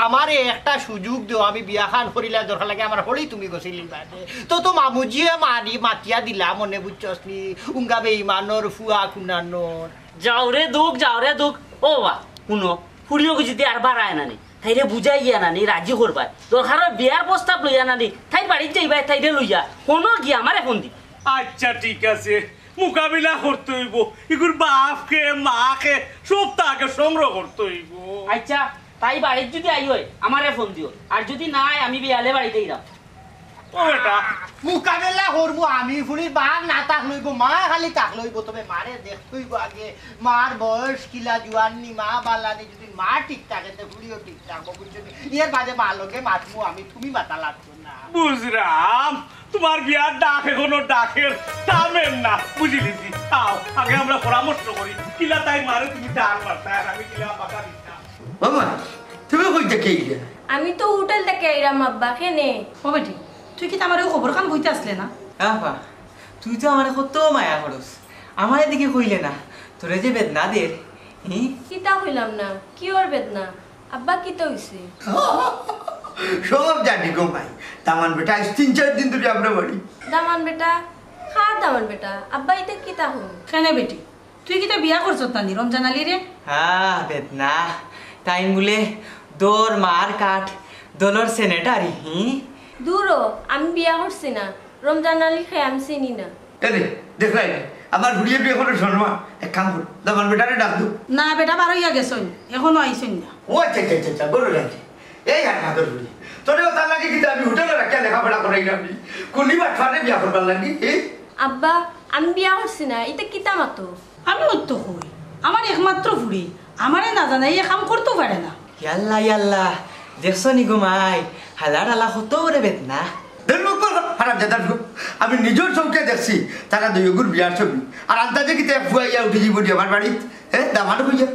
আমারে একটা সুযোগ দেও, আমি বিয়াখান করিলা, দরকার লাগে আমার হলি তুমি গছিলি বাদে।" তো তো মামুজিয়ে মারি মাতিয়া দিলা মনে, বুঝছস নি? উঙ্গা বেইমানর ফুয়া কুনানোর। যাও রে দুখ, যাও রে দুখ। ও বা, হুনো, ফুড়িও যদি আর বাড়ায় না নি, তাইরে বুঝাইয়া না নি, রাজি করবায়। দরকার অয় বিয়ার প্রস্তাব লইয়া না নি, তাইর বাড়িত যাইবায়, তাইরে লইয়া। কোনো গিয়া আমারে ফোন দি। আচ্ছা, ঠিক আছে, মোকাবিলা করতে অইবো। ইগুর বাপ কে, মা কে, সব তো আগে সংগ্রহ করতে অইবো। আচ্ছা, তাই বাড়িত যদি আই অয়, আমারে ফোন দিও, আর যদি না আয়, আমি বিয়ালে বাড়িত আইরাম। ও বেটা, মোকাবেলা করমু আমি, ফুড়ির বাপ না থাকলে অইবো, মা খালি থাকলে অইবো, তবে মারে দেখতে অইবো আগে, মার বয়স কিলা, জুয়ান নি, মা বালা নি, যদি মা ঠিক থাকে, তে ফুড়িও ঠিক থাকবো, বুঝছো নি? এর বাদে মা লগে মাতমু আমি, তুমি মাতা লাগতো না। বুঝরাম, তুমার বিয়ার ডাক এখনো ডাকের থামের না, বুঝিলিছি। আও, আগে আমরা পরামর্শ করি, কিলা তাই মারে তুমি ডাক মারতা, আর আমি কিলা বাধা দিতাম। মামা, তুমি কই থাকি আইলে? আমি তো হোটেল থাকি আইরাম আব্বা, কেনে? ও বেটি, তুই কিতা আমারে অউ খবরখান কইতে আছলে না? আফা, তুই তো আমারে কত মায়া করস, আমারে দেখি কইলে না, তোরে যে বেদনা দের, হি? কিতা কইলাম না, কিওর বেদনা? আব্বা, কিতা অইছে? সব জানি গো মাই, দামান বেটা আইজ তিন চাইর দিন ধরি আমরার বাড়ি। দামান বেটা? কার দামান বেটা? আব্বা, ইতা কিতা কইন? কেনে বেটি, তুই কিতা বিয়া করছত না নি রমজান আলীরে? হা, বেদনা। তাইন বুলে দর মার কাঠ দলর সেনেটারি, হি? দুরো, আমি বিয়া করছি না। রমজান আলীরে আমি চিনি না। এরে, দেখরায়নি? আমার ফুড়িয়ে বিয়া করছে শর্মা। এক কাম কর, দামান বেটারে ডাক দেও। না, বেটা বার অইয়া গেছইন, এখনো আইছইন না। ও আচ্ছা, আচ্ছা, আচ্ছা, আচ্ছা, বড় লাগছে। এই আর মাদর ফুড়ি, তোরে অতার লাগি কিতা আমি হোটেলো রাখিয়া লেখাপড়া করাইরাম নি? কুনি বাটপারে বিয়া করবার লাগি, এ? আব্বা, আমি বিয়া করছি না, ইতা কিতা মাতো? আমি অইতো কই, আমার একমাত্র ফুড়ি, আমারে না জানাইয়া কাম করতেও পারে না। ইয়াল্লা, ইয়াল্লা, দেখছো নি গো মাই, হালার হালা কত বড় বেদনা। ধুর মুখ বন্ধ, হারামজাদার ফুয়া। আমি নিজর চউখে দেখছি, তারা দুইওগুর বিয়ার ছবি। আর আন্তাজে কিতা ফুয়া আইয়া উঠি যিবো নি আমার বাড়িত, হে, দামান অইয়া।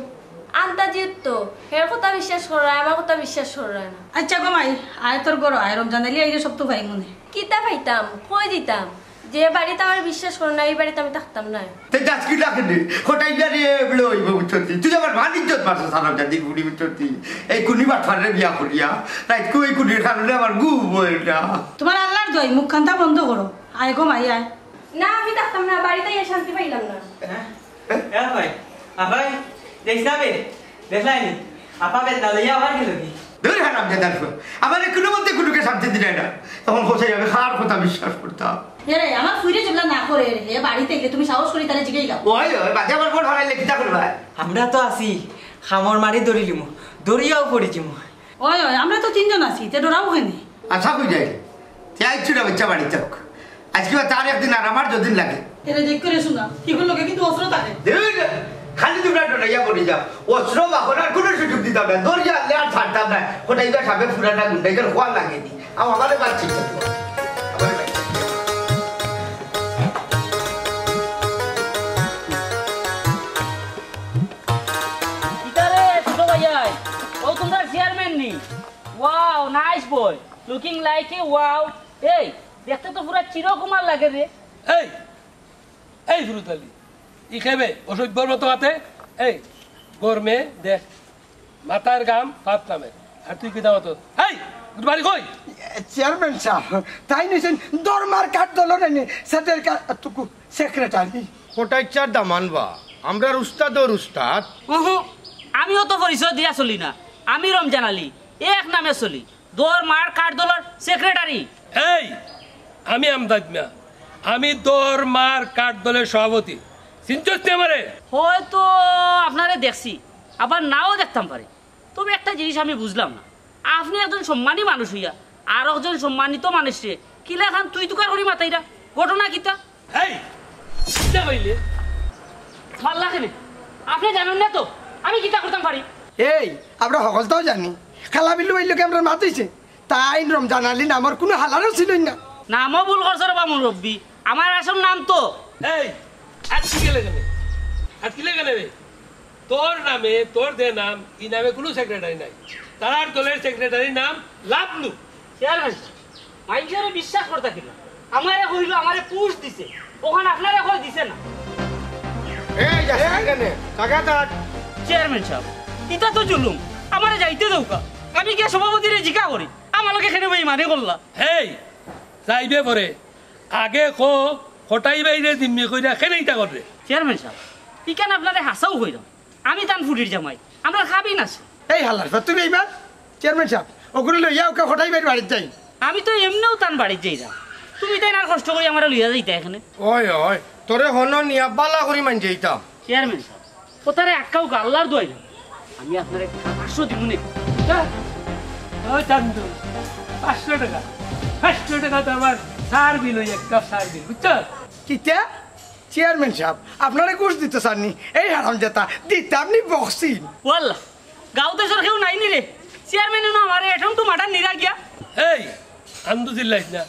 আন্তাজি তো, হের কথা বিশ্বাস কররায়, আমার কথা বিশ্বাস কররায় না। আচ্ছা গো মাই, আয় তোর ঘরো আয়, রমজান আলী আইলে সব তো পাইমু নে। কিতা পাইতাম, কই দিতাম? যে বাড়িত আমারে বিশ্বাস করো না, ই বাড়িত আমি থাকতাম নায়। তে যাস কিলা কেনে? কটাই বিয়া রে, বিলো অইবো বুঝছস নি? তুই আমার মান ইজ্জত মারছস, হারামজাদির ফুড়ি বুঝছস নি? এই কুনি বাটপাররে বিয়া করিয়া, রাইতকু এই কুনির কারণে আমার ঘুম অয় না। তুমার আল্লার দোয়াই, মুখখানতা বন্ধ করো। আয় গো মাই, আয়। না, আমি থাকতাম না, বাড়িত আইয়া শান্তি পাইলাম না। হ্যাঁ? এ ভাই, আ ভাই, দেখছ না বে? দেখলায়নি? আপা বেদনা লইয়া আবার গেল কি? ধুর হারামজাদার ফুয়া, আমারে কুনুমতে কুনুকে শান্তি দিলায় না। অখন কও চাই আমি কার কথা বিশ্বাস করতাম? এরে, আমার ফুড়িরে যেবলা না করে রে, হে বাড়িত আইলে তুমি সাহস করি তারে জিগাইলাও। ওই, ওই, বাদে আবার ফোন হারাইলে কিতা করবায়? আমরা তো আছি, কামর মারি ধরিলিমু, ধরিয়াও পড়ি যিমু। ওই, ওই, আমরা তো তিনজন আছি, তে ডরাও কেনে? আচ্ছা, কই যাই? তে আইচ্ছু না বাচ্চা বাড়িত থাক। আইজ কিবা তার একদিন আর আমার দুদিন লাগে। এরে দেখ করে শুনা, ইগুর লগে কিন্তু অস্ত্র থাকে। দেউল, খালি তুমরা ডরাইয়া পড়ি যাও। অস্ত্র বাহনার কুনু সুযোগ দিতাম না। দরিয়া আনলে আর ছাড়তাম না। কোথায় ইবা সাপে ফুরানা গুন্ডাইদের খোয়া লাগেনি। আও, আমারে বাদ চিন্তা করো। আমারে বাদ চিন্তা। কিতা রে, ছোট ভাইয়াই? ও তুমরার চেয়ারম্যান নি? Wow, nice boy. Looking like a wow. এই, দেখতে তো পুরা চিরকুমার লাগে রে। এই, এই ফুরুত আলী, ই কে বে? অসভ্যর মতো আতে। এই, গরমে দেখ, মাথার ঘাম পাত নামে। আর তুই কিতা মাতস? এই, তোর বাড়ি কই? চেয়ারম্যান সাব, তাইন অইছইন দর মার কাঠ দলর এনে সেটের কা-, তুকু সেক্রেটারি। কটাইচ্ছার দামান বা, আমরার উস্তাদর উস্তাদ। উহু, আমি অত পরিচয় দিয়া চলি না। আমি রমজান আলী, এক নামে চলি। দর মার কাঠ দলর সেক্রেটারি। এই, আমি আমদাদ মিয়া, আমি দর মার কাঠ দলের সভাপতি। চিনছস নি আমারে? হয়তো আপনারে দেখছি, আবার নাও দেখতাম পারি। তবে একটা জিনিস আমি বুঝলাম না, আপনি একজন সম্মানী মানুষ অইয়া আর একজন সম্মানিত মানুষরে কিলাখান তুই তুকার করি মাতাইরা? ঘটনা কিতা? এই, কিতা কইলে? মারলা কেনে? আপনি জানইন না তো আমি কিতা করতাম পারি? এই, আমরা হকলতাউ জানি। কালা বিল্লু ভাইর লগে আমরার মাত অইছে। তাইন রমজান আলী নামর কুনু হালারও চিনইন না। নামও ভুল করছো রে বা মুরব্বি, আমার আসল নাম তো। এই, আটকিলে কেনে? আটকিলে কেনে রে? তোর নামে, তোর যে নাম, ই নামে কুনু সেক্রেটারি নাই। তারার দলের সেক্রেটারির নাম লাবলু। চেয়ারম্যান সাব, মাইনষরে বিশ্বাস করতা কিলা? আমারে কইলো আমারে পুশ দিছে, অখান আপনারে কয় দিছে না। এই, যাস না কেনে? জাগা ছাড়। চেয়ারম্যান সাব, ইটা তো জুলুম। আমারে যাইতে দেউক্কা। আমি গিয়া সভাপতিরে জিকা করি, আমার লগে কেনে বেইমানি করলা। হেই, যাইবে পরে। আগে ক, কটাই ভাইরে জিম্মি কইরা কেনে ইটা কররে? চেয়ারম্যান সাব, ইখান আপনারে হাছাউ কইরাম। আমি তান ফুড়ির জামাই, আমরার কাবিন আছে। এই হালার ফুয়া, তুমি ইমান? চেয়ারম্যান সাব, অগুরে লইয়া অউক্কা কটাই ভাইর বাড়িত যাই। আমি তো এমনেউ তান বাড়িত যাইরাম, তুমি তাইন আর কষ্ট করি আমারে লইয়া যাইতা কেনে। ওই, ওই, তোরে হনো নিয়া বালা করি মানছি ইতা। চেয়ারম্যান সাব, অতারে আটকাউক্কা, আল্লার দোয়াই। আমি আপনারে পাঁচশো দিমুনে। যা, ওই চান্দু, পাঁচশো টেকা, পাঁচশো টেকা তো আমার চার বিল, ওই এক কাপ চার বিল, বুঝছো? কিতা? চেয়ারম্যান সাব, আপনারে ঘুষ দিতো চাইরাম নি, এই হারামজাদা, দিতাম নি বক্সিং। ওয়াল্লা, গাঁওত দেশর কেউ নাই নি রে। চেয়ারম্যানে নু আমারে এটম টু মাটার নিরা গিয়া। এই, আন্দু চিল্লাইস না।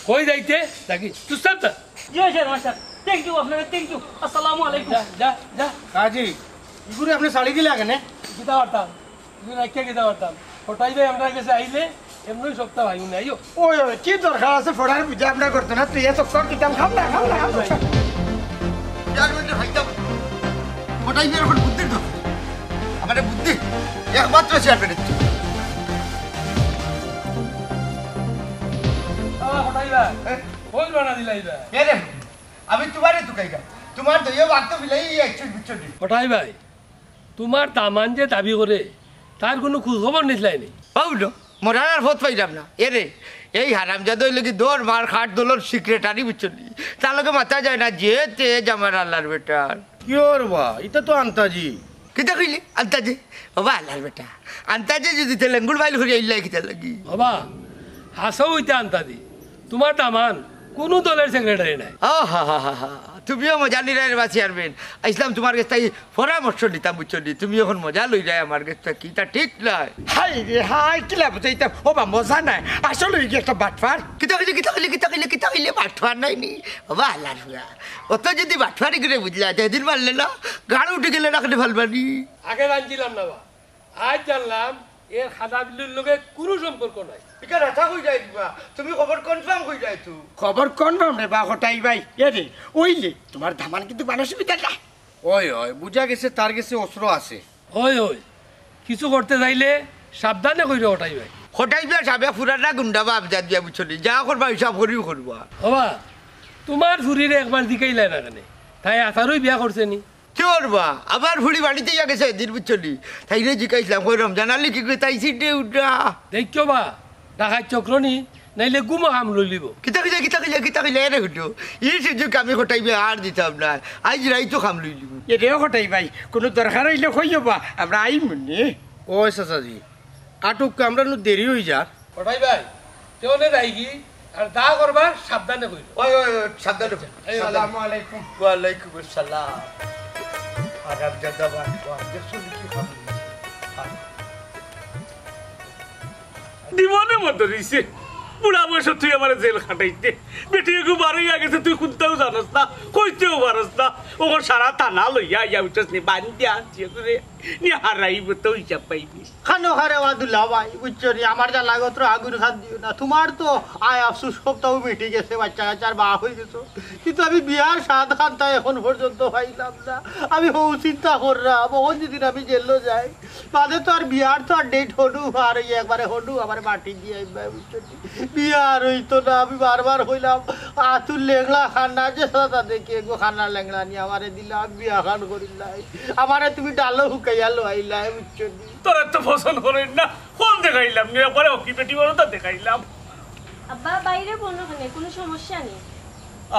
কই যাইতে? যাগি, চুপচাপ যা। জি অয় চেয়ারম্যান সাব, thank you আপনারে, thank you। আসসালামু আলাইকুম। যা, যা, যা। কাজী, ইগুরে আপনে ছাড়ি দিলা কেনে? কিতা করতাম? ইগুরে রাখিয়া কিতা করতাম? কটাই ভাই আমরার গেছে আইলে এমনেউ সপ্তাহ ভাই উনি আইও। ওই, ওই, কি দরকার আছে ফড়ার বুঝা আপনার করতে না? তুই এত সর দিতাম, খাম না, খাম না, খাম না। চেয়ারম্যানরে ভাইতাম। কটাই ভাইর অখন বুদ্ধির দরকার। আমারে বুদ্ধি একমাত্র চেয়ারম্যানের। আ, কটাই ভাই। হ্যাঁ? কই রওনা দিলাই ভাই? এ রে, আমি তুমারে তুকাইরাম। তুমার দইও ভাগ তো বিলাই এই একশো বুঝছো নি? কটাই ভাই, তুমার দামান যে দাবি করে, তার কুনু খোঁজ খবর নিছলায় নি? পাও না, মরার আর পথ পাইরাম না। এ রে, এই হারামজাদা অইলো কি দর মার খাট দলর সেক্রেটারি বুঝছো নি? তার লগে মাতা যায় না, যে তেজ আমার আল্লার বেটার। কিয় রে বা, ইতা তো আন্তাজি। কিতা কইলে? আন্তাজি? ওবা আল্লার বেটা, আন্তাজি যদি তে লেঙ্গুর বাইল করি আইলাই কিতা লাগি? ওবা, হাছাউ ইতা আন্তাজি। তুমার দামান কুনু দলর সেক্রেটারি নায়। ও হা হা হা হা, তুমিও মজা নিরায় রে বা চেয়ারম্যান। আইছলাম তুমার গেছ থাকি পরামর্শ নিতাম বুঝছো নি, তুমি অখন মজা লইরায় আমার গেছ থাকি, ইতা ঠিক নায়। হায় রে হায়, কিলা বুঝাইতাম, ওবা মজা নায়, আসলে ইগু একটা বাটপার। কিতা কইলে, কিতা কইলে, কিতা কইলে, কিতা কইলে, বাটপার নায় নি? ওবা আল্লার ফুয়া, অত যদি বাটপারি করে বুঝলা, যেদিন মারলে না, গাড় উঠি গেলে রাখতে পারবা নি। আগে জানছিলাম না বা, আইজ জানলাম এর খাজা বিল্লুর লগে কুনু সম্পর্ক নাই। ইখান হাছা কইরায় দিবা, তুমি খবর কনফার্ম কইরায় তো। খবর কনফার্ম রে বা কটাই ভাই। এ রে, অইলে তুমার দামান কিন্তু মানসিক বিকাশ না। ওই, ওই, বুঝা গেছে তার গেছে অস্ত্র আছে। ওই, ওই, কিছু করতে চাইলে সাবধানে কইরো কটাই ভাই। কটাই ভাই সাবে পুরানা গুন্ডা বাপ জাত বিয়া বুঝছো নি, যা করবা হিসাব করিউ করবা। ওবা, তুমার ফুড়িরে একবার জিকাইলায় না কেনে, তাই আছারউ বিয়া করছে নি? কিওর বা, আমার ফুড়ি বাড়িত আইয়া গেছে এদিন বুঝছো নি? তাইরে জিকাইছলাম, কই রমজান আলী কি কই তাই সিটে উঠা। দেখিও বা, ডাকাইত চক্র নি, নাইলে গুমো খাম লইলিবো। কিতা কইলে, কিতা কইলে, কিতা কইলে, এরে হুনো। ই সুযোগ আমি কটাই ভাই আর দিতাম না। আইজ রাইতো খাম লইলিবো। এরেও কটাই ভাই, কুনু দরকার অইলে কইও বা, আমরা আইমু নে। ওই চাচাজি, আটুক আমরা নু দেরি অই যার। কটাই ভাই, তেউ নে যাইগি, আর যা করবার সাবধানে কইরো। ওই, ওই, ওই, সাবধানে কইরো। এই, সালামু আলাইকুম। ওয়ালাইকুম আসসালাম। আরাম জাদা বাটপার, দেখছো নি কি খাম? দিবনে মতো দিছে। বুড়া বয়স তুই আমারে জেল খাটাইতে। বেটি এগু বারইয়া গেছে, তুই কুন্তাউ জানস না, কইতেউ পারস না। অখন সারা থানা লইয়া আইয়া উঠছস নি, বান্দিয়া আনছি এগুরে। নি হারাইবো তো হিসাব পাইবি। খানো খারে ওয়া দুলা ভাই, বুঝছো নি? আমার জ্বালা গত্র আগুন খান দিও না। তুমার তো আয় আফসোস সবতাউ মিটি গেছে, বাচ্চা কাচ্চার বাপ অই গেছো। কিন্তু আমি বিয়ার স্বাদ খানতা অখন পর্যন্ত পাইলাম না। আমি হউ চিন্তা কররাম, অখন যেদিন আমি জেলো যাই, বাদে তো আর বিয়ার তো আর ডেট হনু, আর ওই একবারে হনু, আমারে মাটি দিয়া আইবা, বুঝছো নি? বিয়া আর অইতো না, আমি বারবার কইলাম, আতুর লেংড়া খান্না যে সাদা দেখি, এগু খান্না লেংড়া নি আমারে দিলা, আমি বিয়া খান করিলাই। আমারে তুমি ডালো হুকাইয়া লইলায়, বুঝছো নি? তোরা তো পছন্দ করেন না, কোন দেখাইলাম নি, একবারে হকি বেটি বড় তা দেখাইলাম। আব্বা, বাইরে বনো কেনে, কুনু সমস্যা নি?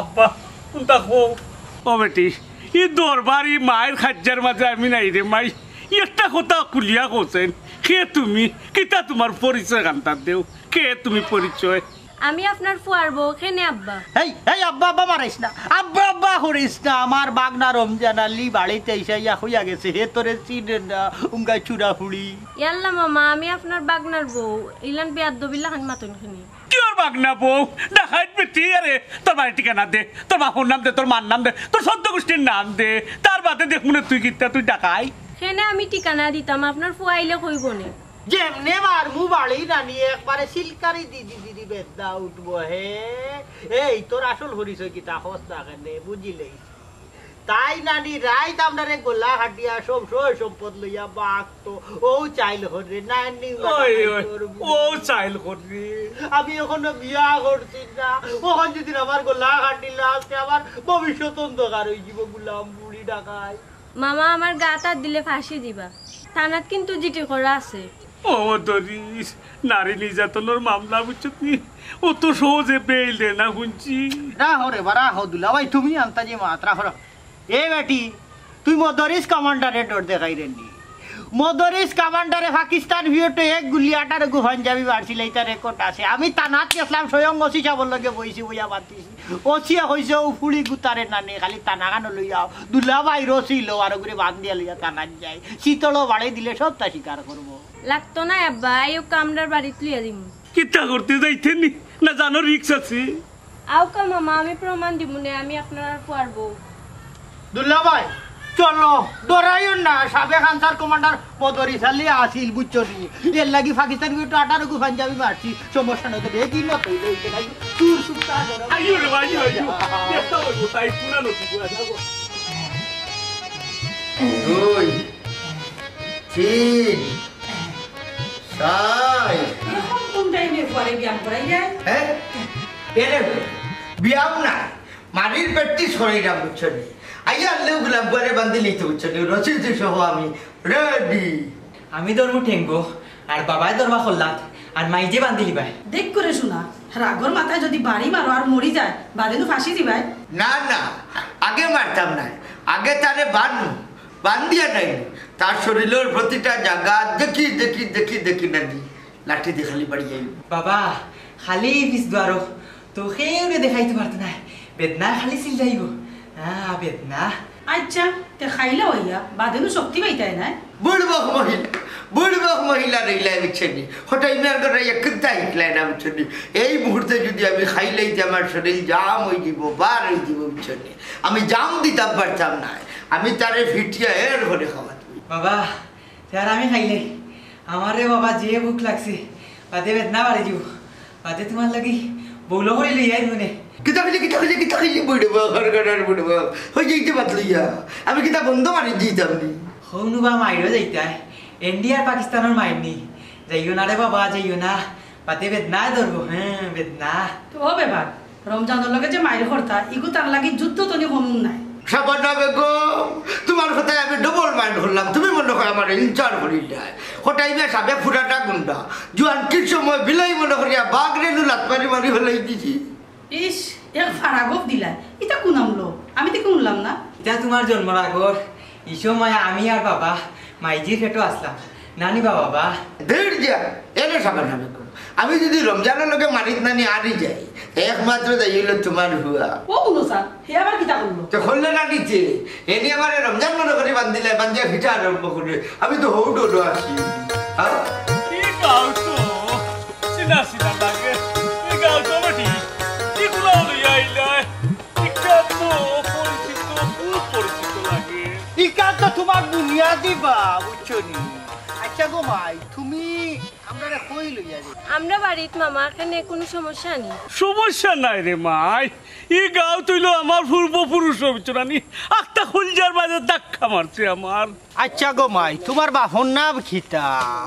আব্বা, কুন্তা কও? ও বেটি, ই দরবারি মাইর খাজ্জার মাঝে আমি নাই রে মাই। একটা কথা খুলিয়া কওছেন, কে তুমি? কিতা তুমার পরিচয় খান্তা দেও? কে তুমি পরিচয়? আমি আপনার ফুয়ার বউ, কেনে আব্বা? এই, এই আব্বা আব্বা মারাইস না, আব্বা আব্বা করিস না। আমার বাগনা রমজান আলী বাড়িত আইয়া কইয়া গেছে, হে তোরে চিনে না, উঙ্গাই চুরা ফুড়ি। ইয়াল্লা মামা, আমি আপনার বাগনার বউ, ইলান বেয়াদ্দবির লাখান মাতইন কেনে? কিওর বাগনা বউ? ডাকাইত বেটি, আরে, তোর বাড়ির ঠিকানা দে, তোর বাপর নাম দে, তোর মার নাম দে, তোর চৌদ্দ গুষ্টির নাম দে, তার বাদে দেখমুনে তুই কিতা, তুই ডাকাইত। কেনে আমি ঠিকানা দিতাম, আপনার ফুয়া আইলে কইবো নে। যেমনে মারমু বাড়ি নানি, একবারে সিলকারি দি দি দি দি বেদনা উঠবো হে। এই তোর আসল পরিচয় কিতা, কস না কেনে, বুঝিলেই। তাই নানি রাইত আমরারে গলা কাটিয়া সব সয় সম্পদ লইয়া বাঘ তো ও চাইল হরে নানি। ওই, ওই, ও চাইল হরে। আমি এখনো বিয়া করছি না, ওখান যদি আমার গলা কাটিলা, আজকে আমার ভবিষ্যৎ অন্ধকার হয়ে যাব, গুলাম বুড়ি ডাকাই। মামা, আমার গাত আত দিলে ফাঁসি দিবা। থানাত কিন্তু জিডি করা আছে। ও মদরিছ, নারী নির্যাতনর মামলা বুঝছত নি? অত সহজে বেইল দেয় না হুনছি। রাখো রে বা, রাখো দুলাভাই, তুমি আন্তাজি মাত রাখো, রাখো। এ বেটি, তুই মদরিছ কমান্ডারে ডর দেখাইরে নি। মদরিছ কমান্ডারে পাকিস্তান ভিউটো এক গুলি আঠারো গু পাঞ্জাবি মারছিল, ইটা রেকর্ড আছে। আমি থানাত গেছিলাম, স্বয়ং ওসি সাবর লগে বইছি, বইয়া মাতিছি। ওসিয়ে কইছে, "ও ফুড়ি গুতারে নানি, খালি থানাখানো লইয়াও। দুলাভাই রসি লো, আর ওগুরে বান্ধিয়া লইয়া থানাত যাই। শীতলও বাড়াই দিলে সবটা স্বীকার করবো।" লাগতো না আব্বা, আইউক্কা আমরার বাড়িত লইয়া দিমু। কিতা করতে যাইতে নি? না জানো রিস্ক আছে? আউক্কা মামা, আমি প্রমাণ দিমু নে, আমি আপনার আর পুয়ার বউ। দুলাভাই, চলো, ডরাইও না, সাবেক আনসার কমান্ডার মদরিছ আলী আছিল, বুঝছো নি? এর লাগি পাকিস্তান ভিউটো আঠারো গু পাঞ্জাবি মারছি, সমস্যা নাই, তো বেগি না তো, এই যে নাই, চুর সুরতা ডরাইও আইও রে ভাই, আইও, আইও। না। দেখতে হইব, তাই পুরানো কি পুরা যাবো। দুই, তিন, চার। এখন কোন টাইমে পরে ব্যায়াম করাই যায়? হ্যাঁ? এরে, ব্যায়াম না, মাটির প্র্যাকটিস করাইলাম, বুঝছো নি? আইয়া আনলেও গুলাম পরে বান্ধি লইতে, বুঝছো নি? রসিদ সহ আমি রেডি। আমি ধরমু ঠেঙ্গো, আর বাবায় ধরবা খল্লাত, আর মাইজে বান্ধিলিবায়। দেখ করে শোনা, রাগর মাথায় যদি বাড়ি মারো আর মরি যায়, বাদে নু ফাঁসি দিবায়। না, না, আগে মারতাম না, আগে তারে বান্ধু, বান্ধিয়া নাই, তার শরীরের প্রতিটা জায়গা দেখি, দেখি, দেখি, দেখি না দি, লাঠি দিয়ে খালি বাড়ি যাইব। বাবা, খালি পিছ দুয়ারো, তো কেউরে দেখাইতে পারতো না, বেদনা খালি চিল যাইব। হ্যাঁ, বেদনা। আচ্ছা, তে খাইলে হইয়া, বাদে নু শক্তি পাইতায় না। বুড়বক মহিলা, বুড়বক মহিলা রইলাই, বুঝছো নি? হঠাৎ ইমার করে এক কিন্তা হিকলাই না, বুঝছো নি? এই মুহূর্তে যদি আমি খাইলাই যে আমার শরীর জাম হয়ে দিব, বার হয়ে দিব, বুঝছো নি? আমি জাম দিতাম পারতাম না। আমি তারে ফিটিয়া এর ঘরে খাওয়াত। বাবা, স্যার, আমি খাইলে আমারে বাবা যে ভুক লাগছে, বাদে বেদনা বাড়ি দিব। বাদে তোমার লাগি বউলো করি লইয়া আইব নে। কিতা কইলে, কিতা কইলে, কিতা কইলে, বুড়বক, ঘর ঘর বুড়বক। হয়ে যাইতে বাদ লইয়া। আমি কিতা বন্ধ মারি দিতাম নি? হৌনু বা মাইরও যাইতায়। ইন্ডিয়ার পাকিস্তানের মাইর নি। যাইও না রে বাবা, যাইও না। বাদে বেদনায় ধরবো, হ্যাঁ, বেদনা। তো ও বেবার, রমজানর লগে যে মাইর করতা, ইগু তার লাগি যুদ্ধ তনি কমুন নাই। শাবানা বেগম, তোমার কথায় আমি ডাবল মাইন্ড করলাম। তুমি মনে হয় আমার ইনচার করি যায়। কোটাই মিয়া সাবে ফুরাটা গুন্ডা। জুয়ান কি সময় বিলাই মনে করিয়া বাঘ রেলু লাত মারি মারি ফেলাই দিছি। ইস, এক ফারাগফ দিলা। ইটা কোন আমলো? আমি তো শুনলাম না। ইটা তোমার জন্মর আগর। ই সময় আমি আর বাবা মাইজির পেটো আসলাম। নানি বা বাবা। দেড় যা, এনে সাবান আমি কম। আমি যদি রমজানের লগে মারিত নানি আনি যাই, একমাত্র যাই হইল তোমার হুয়া। ও বুলো স্যার, হে আবার কিতা করলো? তো করলে না নিতে, এনে আমার রমজান মনে করি বান্ধিলে, বান্ধিয়া ফিটা আরম্ভ করবে। আমি তো হৌ ডোডো আছি। হ্যাঁ? কি গাও তো? চিনা চিনা লাগে। কি গাও তো বেটি? কি গুলাও লইয়া আইলায়? ইটা তো পরিচিত, খুব পরিচিত লাগে। ইটা তো তোমার বুনিয়াদি বা, বুঝছো নি? আচ্ছা গো মাই, তুমি আমরারে কই লইয়া যাইতায়? আমরা বাড়িত মামা, কেনে কোনো সমস্যা নি? সমস্যা নাই রে মাই, ই গাঁও তইল আমার পূর্বপুরুষ, বুঝছো না নি? আখতা খুলজার মাঝে ধাক্কা মারছে আমার। আচ্ছা গো মাই, তোমার বাপর নাম কিতা?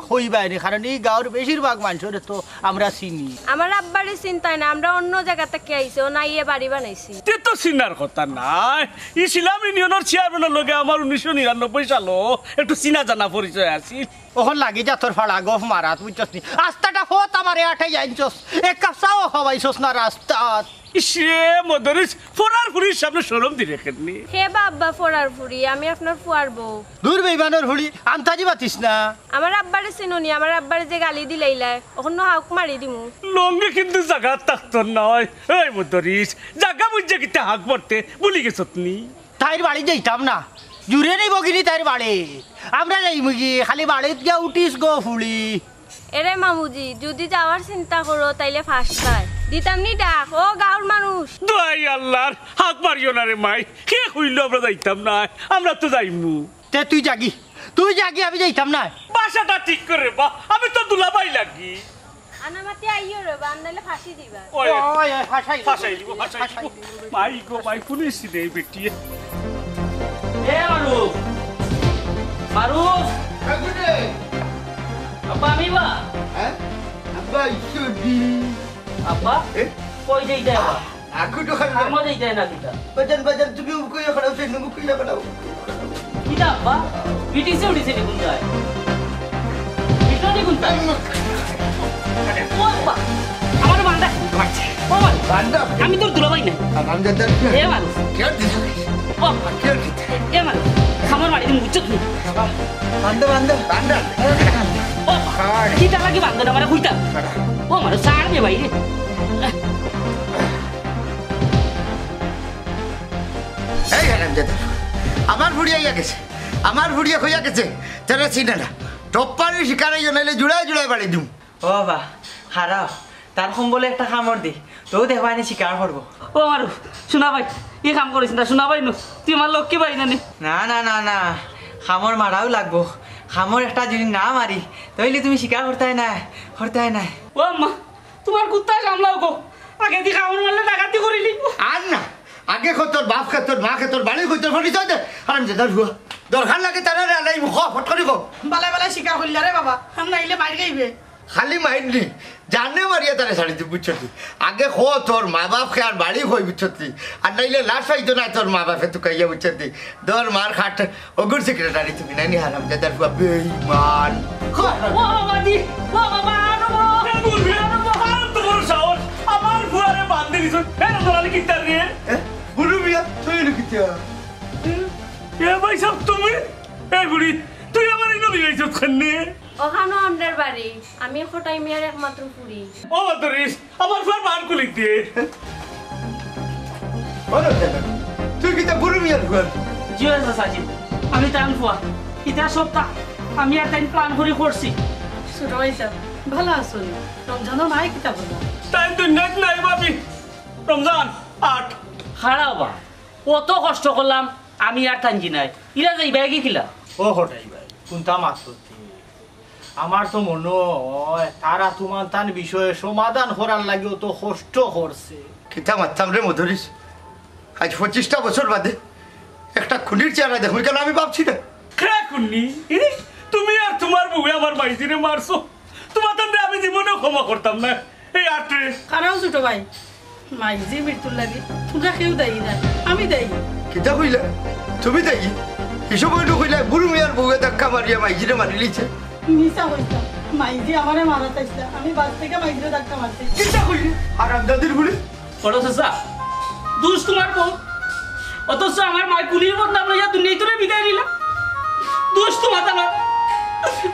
কইবায় নি, কারণ ই গাঁওর বেশিরভাগ মানষরে তো আমরা চিনি। আমার আব্বারে চিনতায় না, আমরা অন্য জাগা থাকি আইছি, অনো আইয়া বাড়ি বানাইছি। তে তো চিনার কথা নায়, ইসলাম ইউনিয়নর চেয়ারম্যানর লগে আমার উনিশশো নিরানব্বই সালো একটু চিনা জানা পরিচয় আছিল। অখন লাগি যা তোর ফাড়া গফ মারাত, বুঝছস নি? আস্তাটা ফত আমারে আঠাই আনছস, এক কাপ চাও খাওয়াইছস না রাস্তাত। ইসরে মদরিছ, ফরার ফুরির সামনে শরম দিলে কেনে? হে বা আব্বা ফরার ফুরি, আমি আপনার ফুয়ার বউ। দূর বেইমানর ফুরি, আন্তাজি মাতিস না। আমার আব্বারে চিনো নি, আমার আব্বারে যে গালি দিলাইলায়, অখন হাউক মারি দিমু। লঙ্গি কিন্তু জাগাত থাকতো নায়। এই মদরিছ, জাগা বুঝে কিতা হাক মারতে ভুলি গেছত নি? তাইর বাড়ি যাইতাম না। জুরে নি বগিনি তাইর বাড়ি। আমরা যাইমুগি, খালি বাড়িত গিয়া উঠিস গো ফুলি। এরে মামুজি, যদি যাওয়ার চিন্তা করো, তাইলে ফাঁসতায়। দিতাম নি ডাক, ও গাঁওর মানুষ। দোয়াই আল্লাহর, হাক মারিও না রে মাই। কে কইল আমরা যাইতাম না? আমরা তো যাইমু। তে তুই যাগি, তুই যাগি, আমি যাইতাম না। ভাষাটা ঠিক কর রে বা, আমি তো দুলাভাই লাগি। আনামাতে আইও রে বা, নাইলে ফাঁসি দিবা। ওই, ওই, ওই, ফাঁসাই ফাঁসাই দিব, ফাঁসাই দিব। মাই গো মাই, পুলিশ রে বেটি। এ মারুফ, মারুফ। আব্বা, আমি বা। হ্যাঁ? আব্বা, ইসুদি। আব্বা? এ? কই যাইতায় আব্বা? আগু তো খালি। আমার যাইতায় না কিতা? বাজান, বাজান, তুমি উব কইয়া খাড়াও, সে নুবু কইয়া খাড়াও। কিতা আব্বা? বিটিসি উঠিছে নি কুনটায়? বিটিসি নি কুনটায়? ও আব্বা, আমার বান্দা। ও বান্দা। বান্দা। আমি তোর দুলাভাই না। আর আমি যাইতাম। এ মানুষ। কে দিছে? ও আব্বা। কে দিছে? এ মানুষ। আমার বাড়ি তুমি বুঝছো তুমি? বান্দা, বান্দা। বান্দা। ও আব্বা। কার? কিতা লাগি বান্দা না, মানে কইতা? কার? ও মানুষ, সার দে বাইরে। এই হারামজাদা, আমার ফুড়ি আইয়া গেছে, আমার ফুড়িয়ে কইয়া গেছে, তারা চিনে না। টপ্পানি শিকার আইও, নাইলে জুড়ায় জুড়ায় বাড়ি দিম। ও বা, খারাপ, তার কম্বলে একটা কামড় দি, তো দেখবায় নি শিকার করবো। ও মারু, শোনা ভাই, ই কাম করিস না, শোনা ভাই নু, তুই আমার লক্ষ্মী ভাই না নি? না, না, না, না, কামড় মারাও লাগবো। কামড় একটা যদি না মারি, তাইলে তুমি শিকার করতায় না, করতায় না। ও আম্মা, তোমার কুত্তা সামলাও গো। আগে দি কামড় মারলে ডাকাতি করিলি। আর না, আগে কই তোর বাপ কে, তোর মা কে, তোর বাড়ি কই, তোর পরিচয় দে। হারামজাদার ফুয়া। দরকার লাগে তারা রে আলাই মুখ, ফট করি কো। বালা বালা শিকার করলা রে বাবা, আর নাইলে মাইর খাইবে। খালি মাইর নি, জানে মারিয়া তারে ছাড়ি দি, বুঝছত নি? আগে কো তোর মা বাপ কে আর বাড়ি কই, বুঝছত নি? আর নাইলে লাশ পাইতো না তোর মা বাপে তুকাইয়া, বুঝছত নি? দর মার খাট, ওগুর সেক্রেটারি তুমি নানি হারামজাদার ফুয়া বেঈমান। ও বাবা দি, ও বাবা, আনো গো। এ বুড়ি, আনো গো, আর তোমার সাহস, আমার ফুয়ারে বান্ধি দিছো। এ নজর আলী কিত্তার রে? এ, বুড়ু মিয়া, তুই এলো কিত্তা? এ ভাই সাহেব, তুমি? এ বুড়ি, তুই আমার এই নদী গাইছত খান্নে? ওখানো আমরার বাড়ি, আমি খটাই মিয়ার একমাত্র ফুড়ি। ও বাদরিস, আমার ফুয়ার মান কুলিক দিয়ে। বলো কেন? তুই কিতা বুড়ু মিয়ার ফুয়া? জি অয় চাচাজি, আমি তান ফুয়া। ইতা সবতা আমি আর তাইন প্ল্যান করি করছি। ছোট ভাই সাহেব, ভালা আছইন? রমজানর মায়ে কিতা করলা? তাইন দুনিয়াত নাই ভাবি। রমজান, আট। খাড়া বা, অত কষ্ট করলাম, আমি আর তাইন জি নাই। ইলা যাইবায় গি কিলা? ও খটাই ভাই, কুনতা মাতছ তি? আমার তো মনো অয়, তারা তুমার তান বিষয়ে সমাধান করার লাগি অত কষ্ট করছে। কিতা মাততাম রে মদরিস? আইজ পঁচিশটা বছর বাদে একটা খুনির চেহারা দেখমু, কেনে আমি ভাবছি না। কে খুনি? ই? তুমি আর তুমার বউয়ে আমার মাইজিরে মারছো। তুমার তানরে আমি জীবনেও ক্ষমা করতাম না। এই আটরে। খাড়াও ছোট ভাই, মাইজি মৃত্যুর লাগি তুমরা কেউ দায়ী না, আমি দায়ী। কিতা কইলা? তুমি দায়ী? হিসাব অইলো কইলা, বুড়ু মিয়ার বউয়ে ধাক্কা মারিয়া মাইজিরে মারিলিছে। মিছা কইতাম, মাইজি আমারে মারাত আইছলা, আমি বাস থাকি মাইজিরে ধাক্কা মারছি। কিতা কইলে? হারামজাদির ফুড়ি। বড় চাচা, দুষ তুমার বউ, অথচ আমার মায় খুনির বদনাম লইয়া দুনিয়া থনে বিদায় নিলা। দুষ তুমার তান,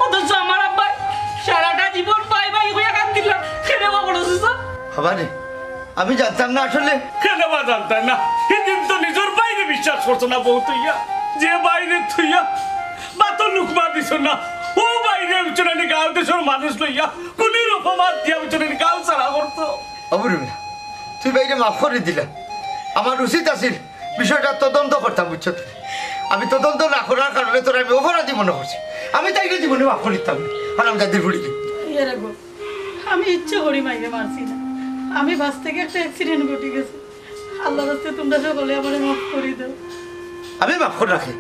অথচ আমার আব্বায় সারাটা জীবন বাই বাই কইয়া কান্দিলা। কেনে বা বড় চাচা? বাবা রে, আমি জানতাম না আসলে। কেনে বা জানতায় না? হিদিন তো নিজর ভাইরে বিশ্বাস করছো না বউ থইয়া, যে ভাইরে থইয়া ভাতর লুকমা দিছো না, অউ ভাইরে বুঝছো না নি গাঁও দেশর মানুষ লইয়া খুনির অপবাদ দিয়া বুঝছো না নি গাঁও ছাড়া করছো। ও বুড়ু মিয়া, তুই ভাইরে মাফ করি দিলা। আমার উচিত আছিল বিষয়টা তদন্ত করতাম, বুঝছত? আমি তদন্ত না করার কারণে তোরে আমি অপরাধী মনো করছি। আমি তাইরে জীবনে মাফ করিতাম না। হারামজাদির ফুড়ি। ইয়ে রে গো, আমি ইচ্ছে করি মাইরে মারছি না। আমি বাস থাকি একটা accident ঘটি গেছে। আল্লার রাস্তায় তুমরা সকলে আমারে মাফ করি দেও। আমি মাফ করি রাখি।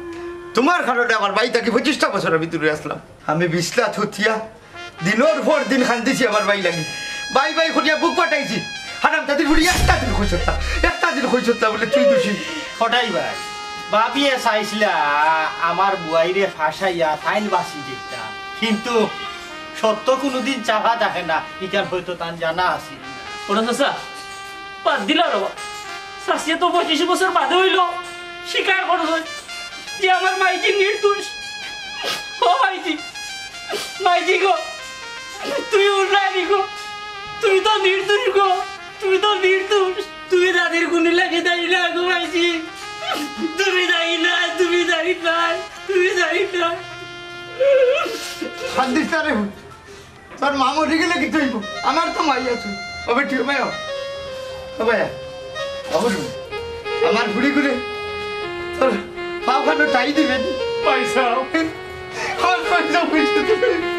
তুমার কারণে আমার বাড়ি থাকি পঁচিশটা বছর আমি দূরে আছলাম। আমি বিছলা থুতিয়া দিনর পর দিন কান্দিছি আমার বাই লাগি। বাই বাই করিয়া বুক ফাটাইছি। হারামজাদির ফুড়ি একটা দিন কইছত না, একটা দিন কইছত না বুলে তুই দোষী। খটাই ভাই, ভাবিয়ে চাইছলা আমার বুয়াইরে ফাঁসাইয়া তাইন বাঁচি যাইতা, কিন্তু সত্য কুনুদিন চাপা থাকে না, ইখান হয়তো তান জানা আছিল না। বড় চাচা, বাদ দিলা রে বা। চাচিয়ে তো পঁচিশ বছর বাদে অইলো স্বীকার করছইন যে আমার মাইজি নির্দোষ। ও মাইজি, মাইজি গো, তুমি উল্লাই গো, তুমি তো নির্দোষ গো, তুমি তো নির্দোষ। তুমি দাদির খুনির লাগি দায়ী না গো মাইজি, তুমি দায়ী না, তুমি দায়ী না, তুমি দায়ী না। কান্দিস না রে। তোর মা মরি গেলে কিতা অইবো? আমার তো মাই আছে। ও বেটি, ও ভাই, ও। ও ভাই, ও বুড়ু, আমার ফুড়ি করে তোর পাও খানো টাই দিবে নি? পয়সা। Husband, don't be